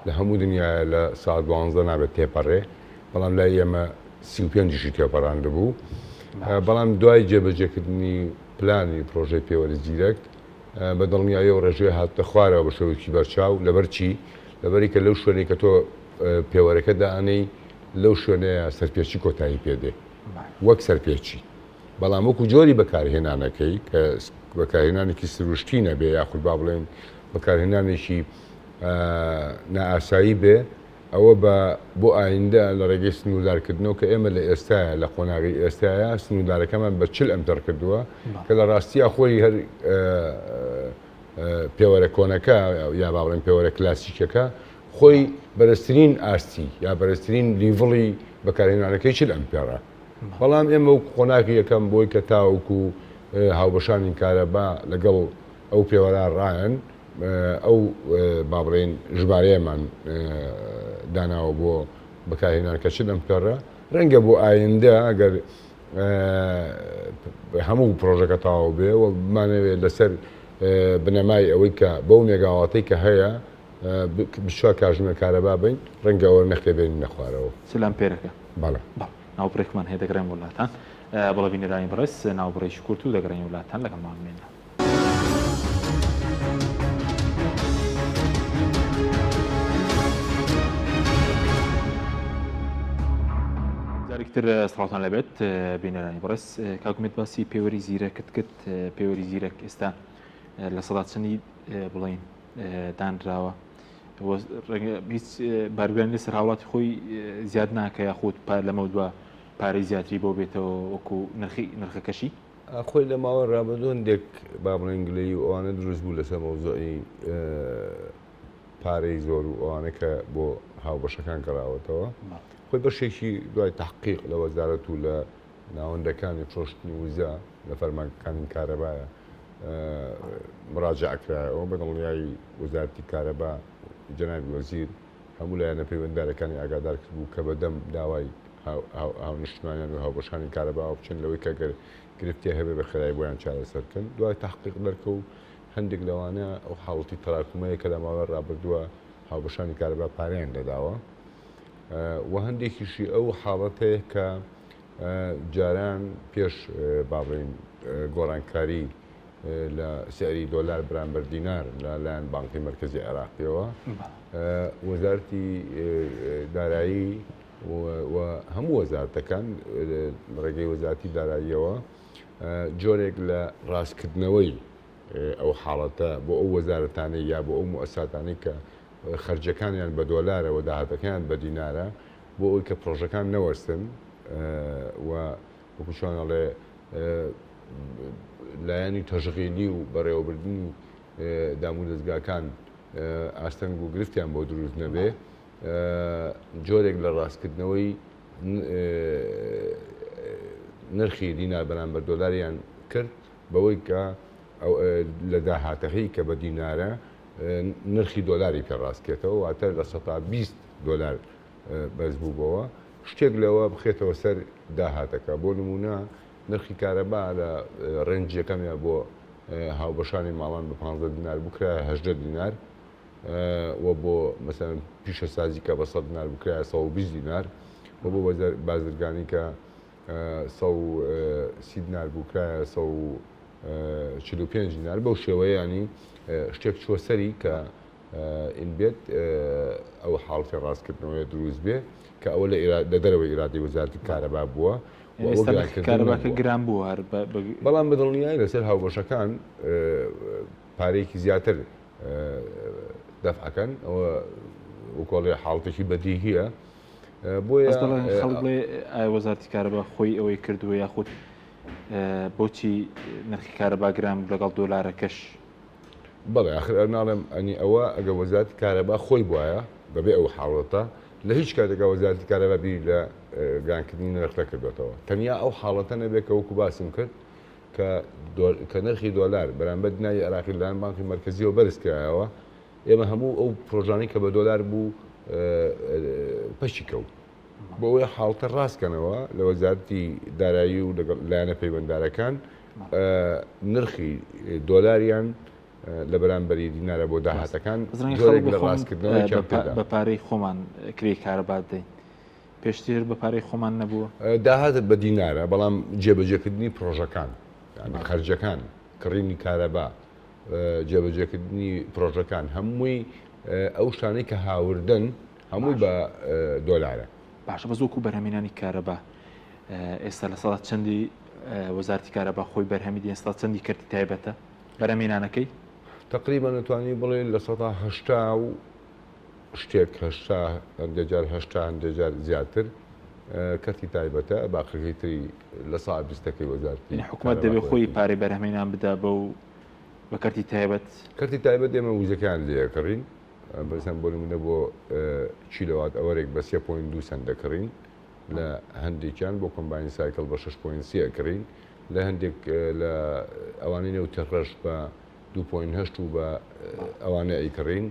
لە هەموو دنیاە لە ساعت دوانزە نابێت تێپەڕێ بەڵام لای ئێمە 35یشی تێپەڕاندبوو بەڵام دوای جێبەجێکردنی پلانی پرۆژەی پێوەری زیرەک بە دڵنیاییەوە ڕێژەیە هاتە خوارەوە بە شێوەیەکی بەرچاو لەبەر چی لەبەری کە لەو شوێنەی کە تۆ پێوەرەکە دائەنێی لەو شوێنەیە سەرپێچی کۆتایی پێدێ وەک سەرپێچی بەڵام وەکو جۆری بەکارهێنانەکەی کە بەکارهێنانێکی سروشتی نەبێ یاخود با بڵێن بەکارهێنانێکی نائاسایی بێ ئەوە بە بۆ ئایندە لە ڕێگەی سنووردارکردنەوە کە ئێمە لە ئێستاە لە قۆناغی ئێستاە سنووردارەکەمان بە 40 ئەمپێر کردووە کە لە ڕاستییا خۆی هەر پێوەرە کۆنەکە یا با بڵێن پێوەرە کلاسیکەکە خۆی بەرزترین ئاستی یا بەرزترین level ی بەکارهێنانەکەی 40 ئەمپێرە. بەڵام ئێمە وەکو قۆناغی یەکەم بۆی کە تاوەکو هاوبەشانی کارەبا لەگەڵ ئەو پێوەرە ڕایەن ئەو با بڵێین ژمارەیەمان داناوە بۆ بەکارهێنان کە 40 ئەمپێرە ڕەنگە بۆ ئایندە ئەگەر هەموو پرۆژەکە تەواو بێ و بمانەوێت لەسەر بنەمای ئەوەی کە بەو مێگاواتەی کە هەیە 24 کاژمێر کارەبا بین ڕەنگە ئەوە نەختێ بێنینە خوارەوە. 40 ئەمپێرەکە؟ بەڵێ. بەڵێ ناوبڕێکمان هەیە دەگەڕێم بۆ لاتان. بەڵێ بینەرانی بەڕێز ناوبڕێکی کورت و دەگەڕێین لاتان لەگەڵمان بمێنن. جارێکی تر سڵاوتان لەبێت بینەرانی بەڕێز کاک ئومێد باسی پێوەری زیرەکت کرد پێوەری زیرەک ئێستا لە سەدا چەندی بڵین دانراوە هیچ بارگرانی لەسەر هاوڵاتی خۆی زیاد ناکە یاخود پار لەمە دووە پارەی زیاتری بۆ بێتەوە وەکو نرخی نرخەکەشی خۆی لە ماوەی ڕابردوو هەندێک با بڵێین گلەیی و ئەوانە دروست بوو لەسەر مەوزوعی پارەی زۆر و ئەوانە کە بۆ هاوبەشەکان گەڕاوەتەوە خۆی بەشێکی دوای تحقیق لە وەزارەت و لە ناوەندەکانی فرۆشتنی وزە لە فەرمانگەکانی کارەبایە مراجعە کرایەوە بە دڵنیایی وەزارەتی کارەبا جەنابی وەزیر هەموو لایەنە پەیوەنددارەکانی ئاگادار کردبوو کە بەدەم داوای هاونیشتمانیان و هاوبەشانی کارەباوە بچن لەوەی کە گەر گرفتێ هەبێ بە خێرایی بۆیان چارەسەر بکەن. دوای تەحقیق دەرکەوت هەندێک لەوانە ئەو حاڵەتی تەراکومەیە کە لە ماوەی ڕابردووە هاوبەشانی کارەبا پارەیان نەداوە و هەندێکیشی ئەو حاڵەتەیە کە جاران پێش با بڵێین گۆڕانکاری لە سعری دۆلار بەرامبەر دینار لە لایەن بانقی مەرکەزی عێراقیەوە وەزارەتی دارایی و هەموو وەزارەتەکان لە ڕێگەی وەزارەتی داراییەوە جۆرێک لە ڕاستکردنەوەی ئەو حاڵەتە بۆ ئەو وەزارەتانەی یا بۆ ئەو موئەسساتانەی کە خەرجەکانیان بە دۆلارە و داهاتەکەیان بە دینارە بۆ ئەوەی کە پرۆژەکان نەوەستن و وەکو چۆن ئەڵێ لایەنی تەشغیلی و بەڕێوەبردنی دامودەزگاکان ئاستەنگ و گرفتیان بۆ دروست نەبێ جۆرێک لە ڕاستکردنەوەی نرخی دینار بەرامبەر دۆلاریان کرد بەوەی کە لە داهاتەکەی کە بە دینارە نرخی دۆلاری پێ ڕاستکێتەوە واتە 20% دۆلار بەرز بووبەوە شتێک لەوە بخێتەوە سەر داهاتەکە بۆ نمونە نرخی کارەبا لە range یەکەمیا بۆ هاوبەشانی ماڵان بە 15 دینار بکرایە 18 دینار و بۆ مەسەلەن پیشەسازی کە بە 100 دینار بکرایە 120 دینار و بۆ بازرگانی کە 130 دینار بوو کرایە 145 دینار بەو شێوەیە ینی شتێک چووە سەری کە ئین بێت ئەو حاڵەتی ڕاستکردنەوەی دروست بێ کە ئەوە لە دەرەوەی ئیرادەی وەزارەتی کارەبا بووە کارەباکە گران بووە هەر بەڵام بە دڵنیایی لەسەر هاوبەشەکان پارەیەکی زیاتر دەفعەکەن ئەوە وکۆڵێ حاڵتێکی بەدیهیە بۆیە خەڵک بڵێ ئایا وەزارتی کارەبا خۆی ئەوەی کردووە یاخود بۆچی نرخی کارەبا گران لەگەڵ دۆلارەکەش بەڵێ ئاخر ناڵێم ئەنی ئەوە ئەگە وەزارەتی کارەبا خۆی بواە بەبێ ئەو حاڵەتە لە هیچ کاتێکا وەزارەتی کارەبا بیری لە گرانکردنی نرخ نەکردوێتەوە تەنیا ئەو حاڵەتە نەبێت کە وەکو باسم کرد کە کە نرخی دۆلار بەرامبەر دیناری عێراقی لەلایەن بانقی مەرکەزیەوە بەرز کرایەوە، ئێمە هەموو ئەو پرۆژانەی کە بە دۆلار بوو پەکی کەوت. بۆ ئەوەی حاڵتە ڕاست کەنەوە لە وەزارەتی دارایی و لەگەڵ لایەنە پەیوەنددارەکان نرخی دۆلاریان لە بەرامبەری دینارە بۆ داهاتەکان جۆرێک لە ڕاستکردنەوەی بە پارەی خۆمان کرێی کارەبا دەین. پێشتر بە پارەی خۆمان نەبووە؟ داهاتت بە دینارە، بەڵام جێبەجێکردنی پرۆژەکان، یانی خەرجەکان، کڕینی کارەبا، جێبەجێکردنی پرۆژەکان، هەمووی ئەو شتانەی کە هاوردەن هەمووی بە دۆلارە. باشە بەس وەکو بەرهەمهێنانی کارەبا ئێستا لە سەدا چەندی وەزارەتی کارەبا خۆی بەرهەمی دێن سەدا چەندی کەرتی تایبەتە بەرهەمهێنانەکەی؟ تەقریبەن ئەتوانی بڵێی 80% و شتێک 80 هەندێ جار 80 هەندێ جار زیاتر کەرتی تایبەتە باقیەکەی تری لە سا بیستەکەی وەزارەتی یعنی حکومەت دەبێ خۆی پارەی بەرهەمهێنان بدا بەو بە کەرتی تایبەت؟ کەرتی تایبەت ئێمە وزەکەیان لێ ئەکڕین بەسەن بۆ نمونە بۆ کیلۆوات hour ێک بە 3.2 سەنت دەکڕین. لە هەندێکیان بۆ combined cycle بە شەش point سێ ئەکڕین، لە هەندێک لە ئەوانەی نەوتی ڕەش بە 2.8 و بە ئەوانە ئەیکڕین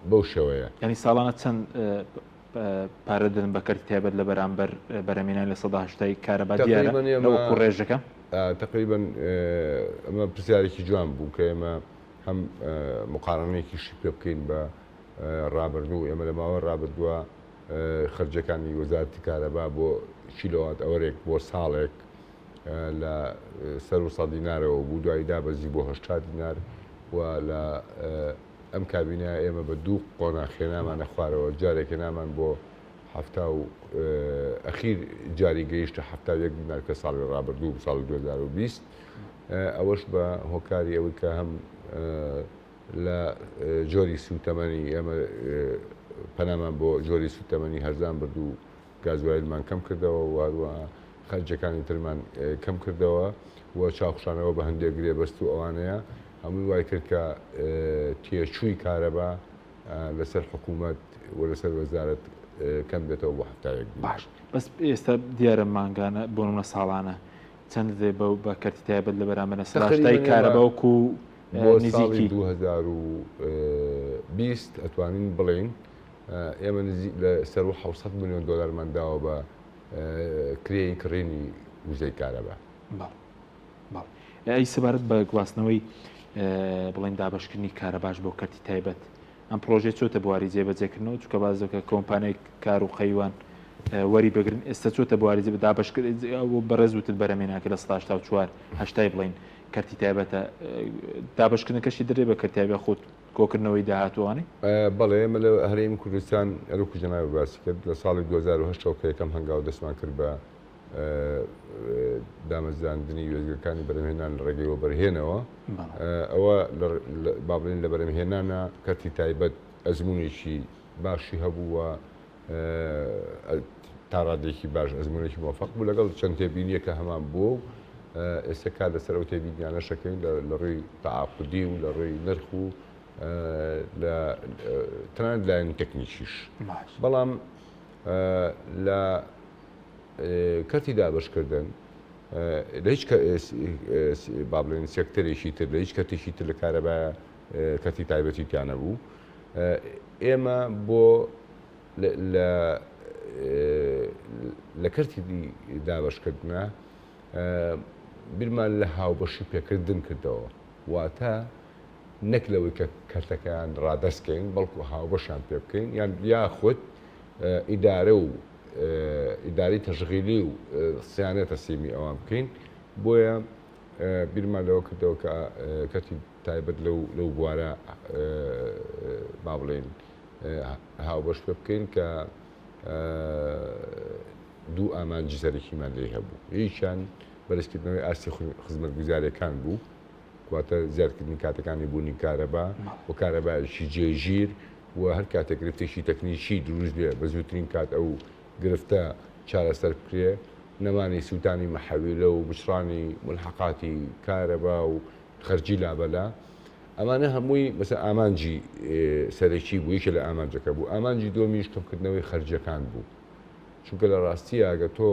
بەو شێوەیە. یانی ساڵانە چەند پارە دەدەن بە کەرتی تایبەت لە بەرامبەر بەرهەمهێنانی 80% ی کارەبا دیارە لە وەکو ڕێژەکە؟ تەقریبەن ئەمە پرسیارێکی جوان بوو کە ئێمە هەم مقارنەیەکیشی پێ بکەین بە ڕابردوو ئێمە لە ماوەی ڕابردووە خەرجەکانی وەزارەتی کارەبا بۆ کیلۆوات ئەوەرێک بۆ ساڵێک لە سەروو سەد دینارەوە بوو، دوایی دابەزی بۆ 80 دینار و لە ئەم کابینە ئێمە بە دوو قۆناغ هێنامانە خوارەوە، جارێک هێنامان بۆ حەفتا و ئەخیر جاری گەیشتە 71 دینار کە ساڵی ڕابردوو بوو، ساڵی 2020 ئەوەش بە هۆکاری ئەوەی کە هەم لە جۆری سووتەمەنی ئێمە پەنامان بۆ جۆری سووتەمەنی هەرزان برد و گازوایلمان کەم کردەوە و هەروەها خەرجەکانی ترمان کەم کردەوە و چاوخشانەوە بە هەندێک گرێبەست و ئەوانەیە هەمووی وای کرد کە تێچووی کارەبا لەسەر حکوومەت و لەسەر وەزارەت کەم بێتەوە بۆ 71 دینار. باش بەس ئێستا دیارە مانگانە بۆ نمونە ساڵانە چەند دەدەێت بە بە کەرتی تایبەت لە بەرامبەر تەقریبەن 80% کارەبا ئێمە وەکو بۆ ساڵی نزیکی 2020 ئەتوانین بڵێین ئێمە نزیک لە سەروو 700 ملیۆن دۆلارمان داوە بە کرێی کڕینی وزەی کارەبا. بەڵێ بەڵێ. ئەی سەبارەت بە گواستنەوەی بڵێن دابەشکردنی کارەباش بۆ کەرتی تایبەت ئەم پرۆژەیە چۆتە بواری جێبەجێکردنەوە چونکە باس دەکە کۆمپانیای کار و قەیوان وەری بگرن ئێستا چۆتە بواری جێ دابەشکرد بەڕێز وتت بەرەمێناکە لە 84 هەشتای بڵین کەرتی تایبەتە دابەشکردنەکەشی درێ بە کەرتی تایبەت خۆت کۆکردنەوەی داهاتووانەی؟ بەڵێ، ئێمە لە هەرێمی کوردستان هەروەکو جەنابت باسی کرد لە ساڵی 2008 ەوە کە یەکەم هەنگاو دەستمان کرد بە دامەزراندنی وێستگەکانی بەرهەمهێنان لە ڕێگەی وەبەرهێنەوە، ئەوە با بڵێین لە بەرهەمهێنانە کەرتی تایبەت ئەزموونێکی باشی هەبوو و تا ڕادەیەکی باش ئەزموونێکی مۆفەق بوو لەگەڵ چەند تێبینییەک کە هەمان بووە و ئێستا کار لەسەر ئەو تێبینیانەش ئەکەین لە ڕووی تەعاقودی و لە ڕووی نرخ و لە تەنانەت لایەنی تەکنیکیش. بەڵام لە کەرتی دابەشکردن لە هیچ با بڵێن سێکتەرێکی تر لە هیچ کەرتێکی تر لە کارەبایە کەرتی تایبەتی تیا نەبوو ئێمە بۆ لە کەرتی دابەشکردنە بیرمان لە هاوبەشی پێکردن کردەوە واتە نەک لەوەی کە کەرتەکەیان ڕادەست کەین بەڵکو هاوبەشیان پێ بکەین یان یاخود ئیدارە و ئیداری تەشغیلی و سیانە تەسلیمی ئەوان بکەین بۆیە بیرمان لەوە کردەوە کە کەرتی تایبەت لەو لەو بوارە با بڵێین هاوبەش پێ بکەین کە دوو ئامانجی سەرەکیمان لێی هەبوو یەکیان بەرزکردنەوەی ئاستی خزمەتگوزاریەکان بوو واتە زیادکردنی کاتەکانی بوونی کارەبا و کارەبایەکی جێگیر و هەر کاتێک گرفتێکی تەکنیکی دروست بێ بە زووترین کات ئەو گرفتە چارەسەر بکرێ، نەمانی سووتانی مەحەویلە و بچڕانی مولحەقاتی کارەبا و خەرجی لابەلا، ئەمانە هەمووی مەسەلەن ئامانجی سەرەکی بوو، یەکێ لە ئامانجەکە بوو. ئامانجی دووەمیش کەمکردنەوەی خەرجیەکان بوو، چونکە لە ڕاستیا گەر تۆ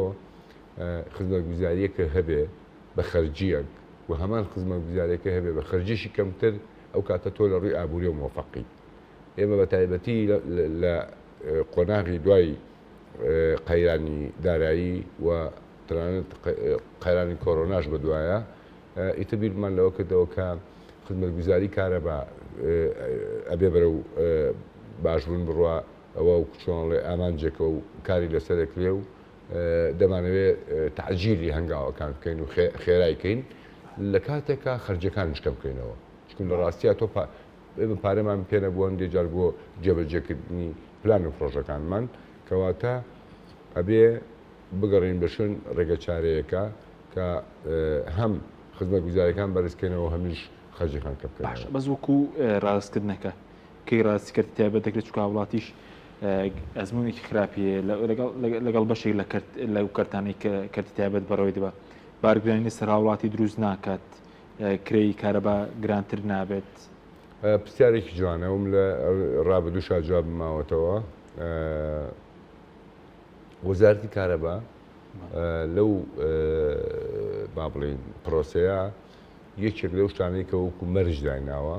خزمەتگوزارییەکە هەبێ بە خەرجییەک و هەمان خزمەتگوزارییەکە هەبێ بە خەرجیەکی کەمتر، ئەو کاتە تۆ لە ڕووی ئابووریەوە مۆفەقی. ئێمە بە تایبەتی لە قۆناغی دوای قەیرانی دارایی و تەنانەت قەیرانی کۆرۆناش بەدوایە ئیتر بیرمان لەوە کردەوە کە خزمەتگوزاری کارەبا ئەبێ بەرەو باشبوون بڕوا ئەوە و چۆنڵێ ئامانجێکە و کاری لەسەرەکرێ و دەمانەوێ تەعجیلی هەنگاوەکان بکەین و خێرای کەین لە کاتێکا خەرجەکانیش کەم بکەینەوە چونکە لە ڕاستیا تۆ ئێمە پارەمان پێ نەبوو هەندێ جار بۆ جێبەجێکردنی پلان و پڕۆژەکانمان، کەواتە ئەبێ بگەڕێین بە شوێن ڕێگەچارەیەکا کە هەم خزمەتگوزاریەکان بەرز کەینەوە هەمیش خەرجیەکان کەم بکەینەوە. باشە بەس وەکو ڕاستکردنەکە کەی ڕاستی کەرتی تایبەت دەکرێت چونکە هاوڵاتیش ئەزمونێکی خراپی هەیە لەگەڵ بەشێک لە کەرت لەو کەرتانەی کە کەرتی تایبەت بەڕێوەی دەبا بارگرانی لەسەر هاوڵاتی دروست ناکات کرێی کارەبا گرانتر نابێت؟ پرسیارێکی جوانە وم لە ڕابردووشا جوابم ماوەتەوە. وەزارەتی کارەبا لەو با بڵێین پرۆسەیە یەکێک لەو شتانەی کە وەکو مەرج دایناوە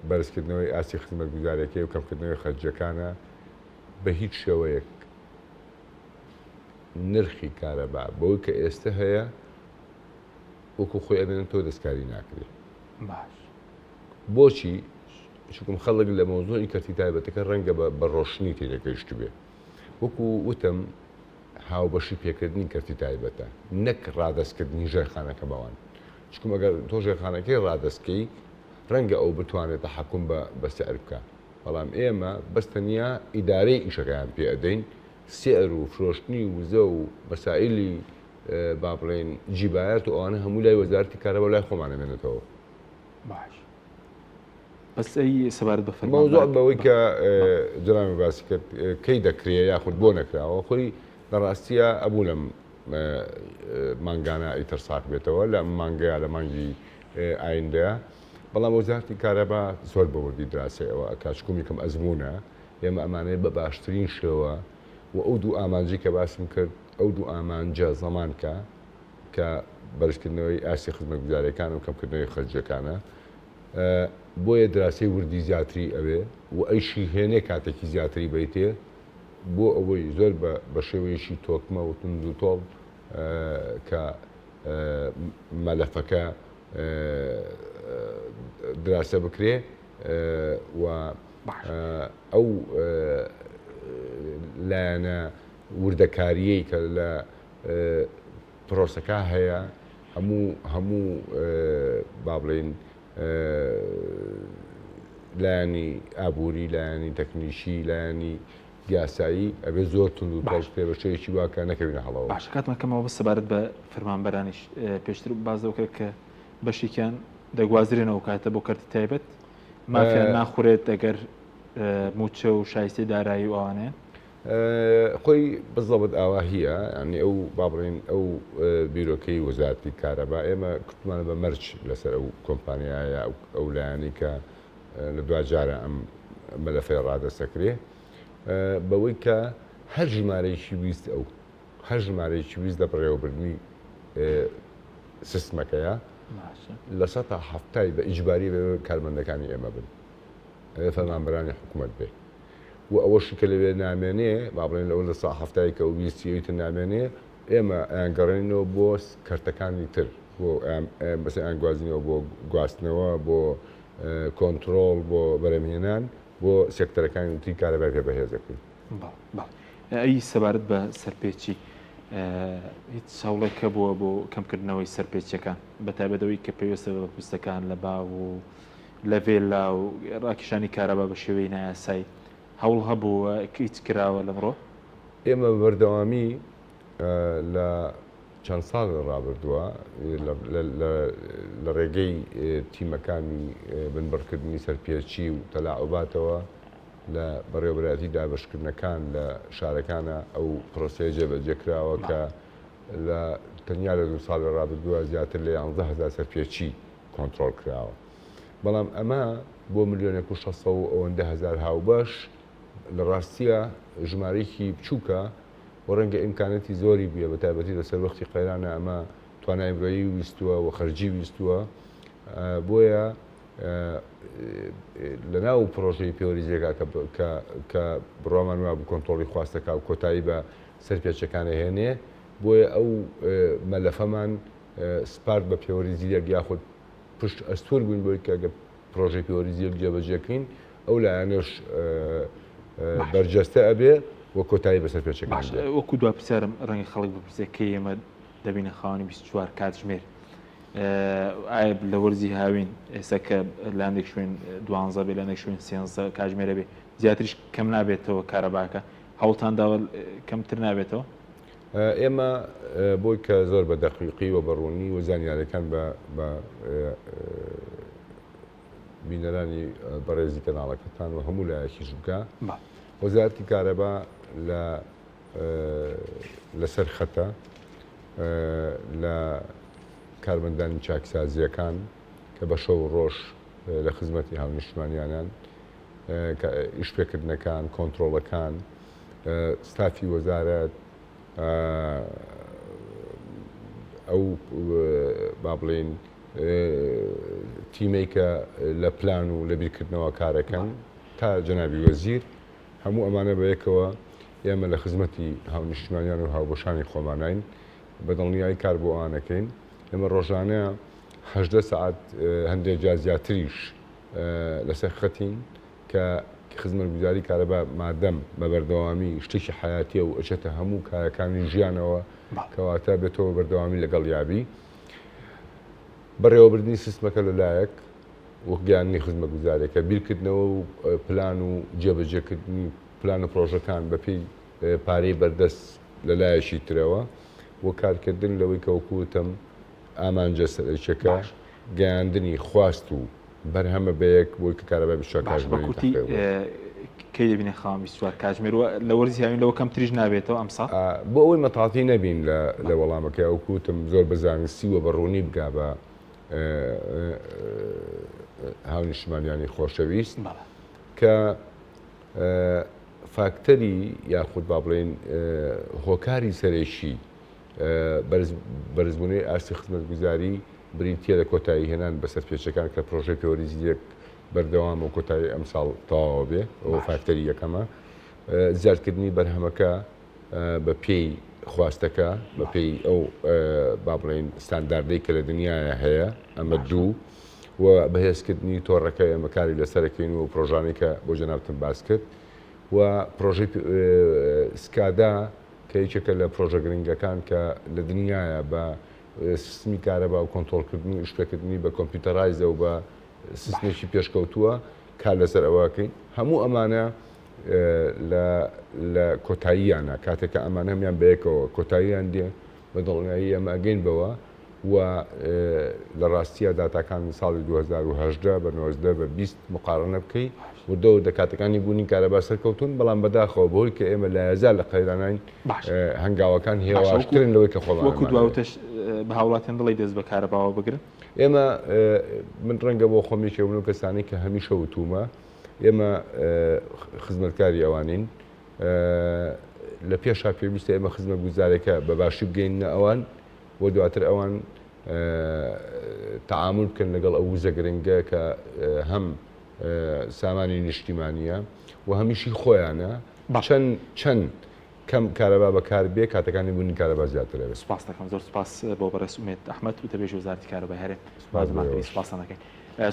بەرزکردنەوەی ئاستی خزمەتگوزاریەکەی و کەمکردنەوەی خەرجیەکانە بە هیچ شێوەیەک نرخی کارەبا بەوەی کە ئێستە هەیە وەکو خۆی ئەمێنێتەوە دەستکاری ناکرێت. باش. بۆچی؟ چونکم خەڵک لە مەوزوعی کەرتی تایبەتەکە ڕەنگە بە ڕۆشنی تێنەگەیشتبێ. وەکو وتم هاوبەشی پێکردنی کەرتی تایبەتە نەک ڕادەستکردنی ژێرخانەکە بەوان. چونکم ئەگەر تۆ ژێرخانەکەی ڕادەست کەی ڕەنگە ئەو بتوانێت تەحەکوم بە سعر بکا. بەڵام ئێمە بەس تەنیا ئیدارەی ئیشەکەیان پێ ئەدەین، سعر و فرۆشتنی وزە و مەسائیلی با بڵێین جیبایات و ئەوانە هەموو لای وەزارەتی کارەبا و لای خۆمان ئەمێنێتەوە. باش بەس ئەی سەبارەت بە فەرمان مەوزوع بەوەی کە جەنابی باسی کرد کەی دەکرێ یاخود بۆ نەکراوە خۆی لە ڕاستیە ئەبوو لەم مانگانە ئیتر ساغ بێتەوە لە مانگەیە لە مانگی ئایندەیە بەڵام وەزارەتی کارەبا زۆر بە وردی دراسەی ئەوە ئەکات چکم یەکەم ئەزموونە ئێمە ئەمانەیە بە باشترین شێوە و ئەو دوو ئامانجی کە باسم کرد ئەو دوو ئامانجە زەمان کە کە بەرزکردنەوەی ئاستی خزمەتگوزاریەکان و کەمکردنەوەی خەرجیەکانە بۆیە دراسەی وردی زیاتری ئەوێ و ئەیشی هێنێ کاتێکی زیاتری بەیتێ بۆ ئەوەی زۆر بە شێوەیەکی تۆکمە و توند و تۆڵ کە مەلەفەکە دراسە بکرێ و ئەو لایەنە وردەکاریەی کە لە پرۆسەکە هەیە هەموو هەموو با بڵێین لایەنی ئابووری لایەنی تەکنیکی لایەنی یاسایی ئەبێ زۆر توند و تۆڵ بکرێ بە شێوەیەکی وا کە نەکەوینە هەڵەوە. باشە کاتمان کەمەوە بەس سەبارەت بە فەرمانبەرانیش پێشتر باس لەوە کرا کە بەشێکیان دەگوازرێنەوە کاتە بۆ کەرتی تایبەت مافیان ناخورێت ئەگەر مووچە و شایستەی دارایی و ئەوانەیە؟ خۆی بزەبت ئاوا هیە یانی ئەو با بڵێین ئەو بیرۆکەی وەزارەتی کارەبا ئێمە کردمانە بە مەرج لەسەر ئەو کۆمپانیایە ئەو لایەنەی کە لە دواجارە ئەم مەلەفەی ڕادەستەکرێ بەوەی کە هەر ژمارەیەکی ویست ئەو هەر ژمارەیەکی ویست لە بەڕێوەبردنی سیستمەکەیە لە سەتا هەفتای بە ئیجباری بێ کارمەندەکانی ئێمە بن ئەوێ فەرمانبەرانی حکوومەت بێ و ئەوەشی کە لەوێ نامێنێ با بڵێن لەوە لە سا هەفتای کە ئەو ویستی ئەوی تر نامێنێ ئێمە ئەیانگەڕێنینەوە بۆ کەرتەکانی تر بۆ بەسەر ئەیانگوازینەوە بۆ گواستنەوە بۆ کۆنترۆڵ بۆ بەرهەمهێنان بۆ سێکتەرەکانی تری کارەبای پێ بەهێز دەکەین. ئەی سەبارەت بە سەرپێچی هیچ هەوڵێک هەبووە بۆ کەمکردنەوەی سەرپێچیەکان بە تایبەت ئەوەی کە پەیوەستە بە پرسەکان لە باغ و لە ڤێلا و ڕاکێشانی کارەبا بە شێوەی نایاسایی هەوڵ هەبووە هیچ کراوە لەمڕۆ؟ ئێمە بە بەردەوامی لە چەند ساڵی ڕابردووە لە ڕێگەی تیمەکانی بنبڕکردنی سەرپێچی و تەلاعوباتەوە لە بەڕێوەبەرایەتی دابەشکردنەکان لە شارەکانە ئەو پرۆسەیە جێبەجێ کراوە کە لە تەنیا لە دوو ساڵی ڕابردووە زیاتر لە 11 هەزار سەرپێچی کۆنترۆڵ کراوە. بەڵام ئەمە بۆ ملیۆنێک و شەست و ئەوەندە هەزار هاوبەش لە ڕاستییا ژمارەیەکی بچووکە و ڕەنگە ئیمکانەتی زۆری بوێ بە تایبەتی لە سەروەختی قەیرانە ئەمە توانای مرۆیی ویستووە و خەرجی ویستووە بۆیە لە ناو پرۆژەی پێوەریزیەکە کە کە بڕوامان وابوو کۆنترۆڵی خواستەکە و کۆتایی بە سەرپێچەکان ئەهێنێ بۆیە ئەو مەلەفەمان سپارد بە پێوەری زیرەک یاخود پشت ئەستوور بووین بۆی کە گەر پرۆژەی پێوەری زیرەک جێبەجێ کەین ئەو لایەنەش بەرجەستە ئەبێ و کۆتایی بەسەر پێچەکان باش وەکو دوا پرسیارم ڕەنگە خەڵک بپرسێ کەی ئێمە دەبینە خاوەنی 24 کاتژمێر ئایا لە وەرزی هاوین ئێستا کە لە هەندێک شوێن دوانزە بێ لە هەندێک شوێن سێنزە کاتژمێرە بێ زیاتریش کەم نابێتەوە کارەباکە هەوڵتان داوە کەمتر نابێتەوە؟ ئێمە بۆی کە زۆر بە دەقیقی و بە ڕوونی و زانیاریەکان بە بە بینەرانی بەڕێزی کەناڵەکەتان و هەموو لایەکیش بکە وەزارەتی کارەبا لە لەسەر خەتە لە کارمەندانی چاکسازیەکان کە بە شەو ڕۆژ لە خزمەتی هاونیشتمانیانان ئیشپێکردنەکان کۆنتترۆڵەکان. ستافی وەزارەت، ئەو با بڵێین تیمەی کە لە پلان و لە بیرکردنەوە کارەکەن تا جەنابی وەزیر هەموو ئەمانە بە یەکەوە ئێمە لە خزمەتی هاونیشتیمانیان و هاوبەشانی خۆمانین بە دڵنیایی کار بۆ ئەوانەکەین ئێمە ڕۆژانە 18 سەعات هەندێک جار زیاتریش لەسەر خەتین کە خزمەتگوزاری کارەبا مادەم بە بەردەوامی شتێکی حەیاتیە و ئەچێتە هەموو کایەکانی ژیانەوە کەواتە بێ تۆ بە بەردەوامی لەگەڵیا بی. بەڕێوەبردنی سیستمەکە لە لایەک و گەیاندنی خزمەتگوزاریەکە، بیرکردنەوە و پلان و جێبەجێکردنی پلان و پرۆژەکان بەپێی پارەی بەردەست لە لایەکی ترەوە و کارکردن لەوەی کە وەکو وتم ئامانجە سەرەکیەکە گەیاندنی خواست و بەرهەمە بەیەک بۆی کە کارەبای 24 باشە بە کاتژمێری کورتی تەحقیق بێت. کەی دەبینە خاوەن 24 کاتژمێر و لە وەرزی هاوین لەوە کەمتریش نابێتەوە ئەمساڵ؟ بۆ ئەوەی مەتاتی نەبین لە لە وەڵامەکەی وەکو وتم زۆر بە زانستی و بە ڕوونی بگا بە هاونیشتمانیانی خۆشەویست بەڵێ. کە فاکتەری یاخود با بڵێین هۆکاری سەرەکی بەرز بەرزبوونەوەی ئاستی خزمەتگوزاری بریتییە لە کۆتاییهێنان بە سەرپێچیەکان کە پرۆژەی پێوەری زیرەک بەردەوامە و کۆتایی ئەمساڵ تەواوە بێ، ئەوە فاکتەری یەکەمە. زیادکردنی بەرهەمەکە بە پێی خواستەکە، بە پێی ئەو با بڵێین ستانداردەی کە لە دنیایا هەیە، ئەمە دوو. و بەهێزکردنی تۆڕەکە ئێمە کاری لەسەرەکەین و پرۆژانەی کە بۆ جەنابتم باس کرد و پرۆژەی SCADA کە یەکێکە لە پرۆژە گرنگەکان کە لە دنیایا بە سیستمی کارەبا و کۆنترۆڵکردن و ئیشپێکردنی بە computerize ە و بە سیستمێکی پێشکەوتووە کار لەسەر ئەوە ئەکەین. هەموو ئەمانە لە لە کۆتاییانە کاتێک کە ئەمانە هەموویان بەیەکەوە کۆتاییان دێ بە دڵنیایی ئێمە ئەگەین بەوە و لە ڕاستییا داتاکانی ساڵی 2018 بە 19 بە 20 مقارنە بکەی وردە وردە کاتەکانی بوونی کارەبا سەرکەوتوون بەڵام بەداخەوە بەهۆی کە ئێمە لایەزار لە قەیراناین باشە هەنگاوەکان باشە وەکو هێواشترن لەوەی کە وەکو خۆمانمان دوا ئەوێ. وتەش بە هاوڵاتیان دڵی دەست بە کارەباوە بگرن؟ ئێمە من ڕەنگە بۆ خۆم یەکێک بم لەو کەسانەی کە هەمیشە وتوومە ئێمە خزمەتکاری ئەوانین لە پێشا پێویستە ئێمە خزمەتگوزارێکە بە باشی بگەینە ئەوان و دواتر ئەوان تەعامول بکەن لەگەڵ ئەو وزە گرنگە کە هەم سامانی نیشتیمانییە و هەمیشی خۆیانە چەند چەند کەم کارەبا بەکار بێ کاتەکانی بوونی کارەبا زیاتر ئەبێ. سوپاست دەکەم زۆر سوپاس بۆ بەڕێز ئومێد ئەحمەد وتەبێژی وەزارەتی کارەبای هەرێم سوپاس بۆ مادەمان ئێوەش. سوپاستان دەکەین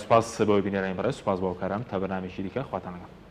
سوپاس بۆ بینەرانی بەڕێز سوپاس بۆ هاوکاران تا بەرنامەیەکی دیکە خواتان لەگەڵ.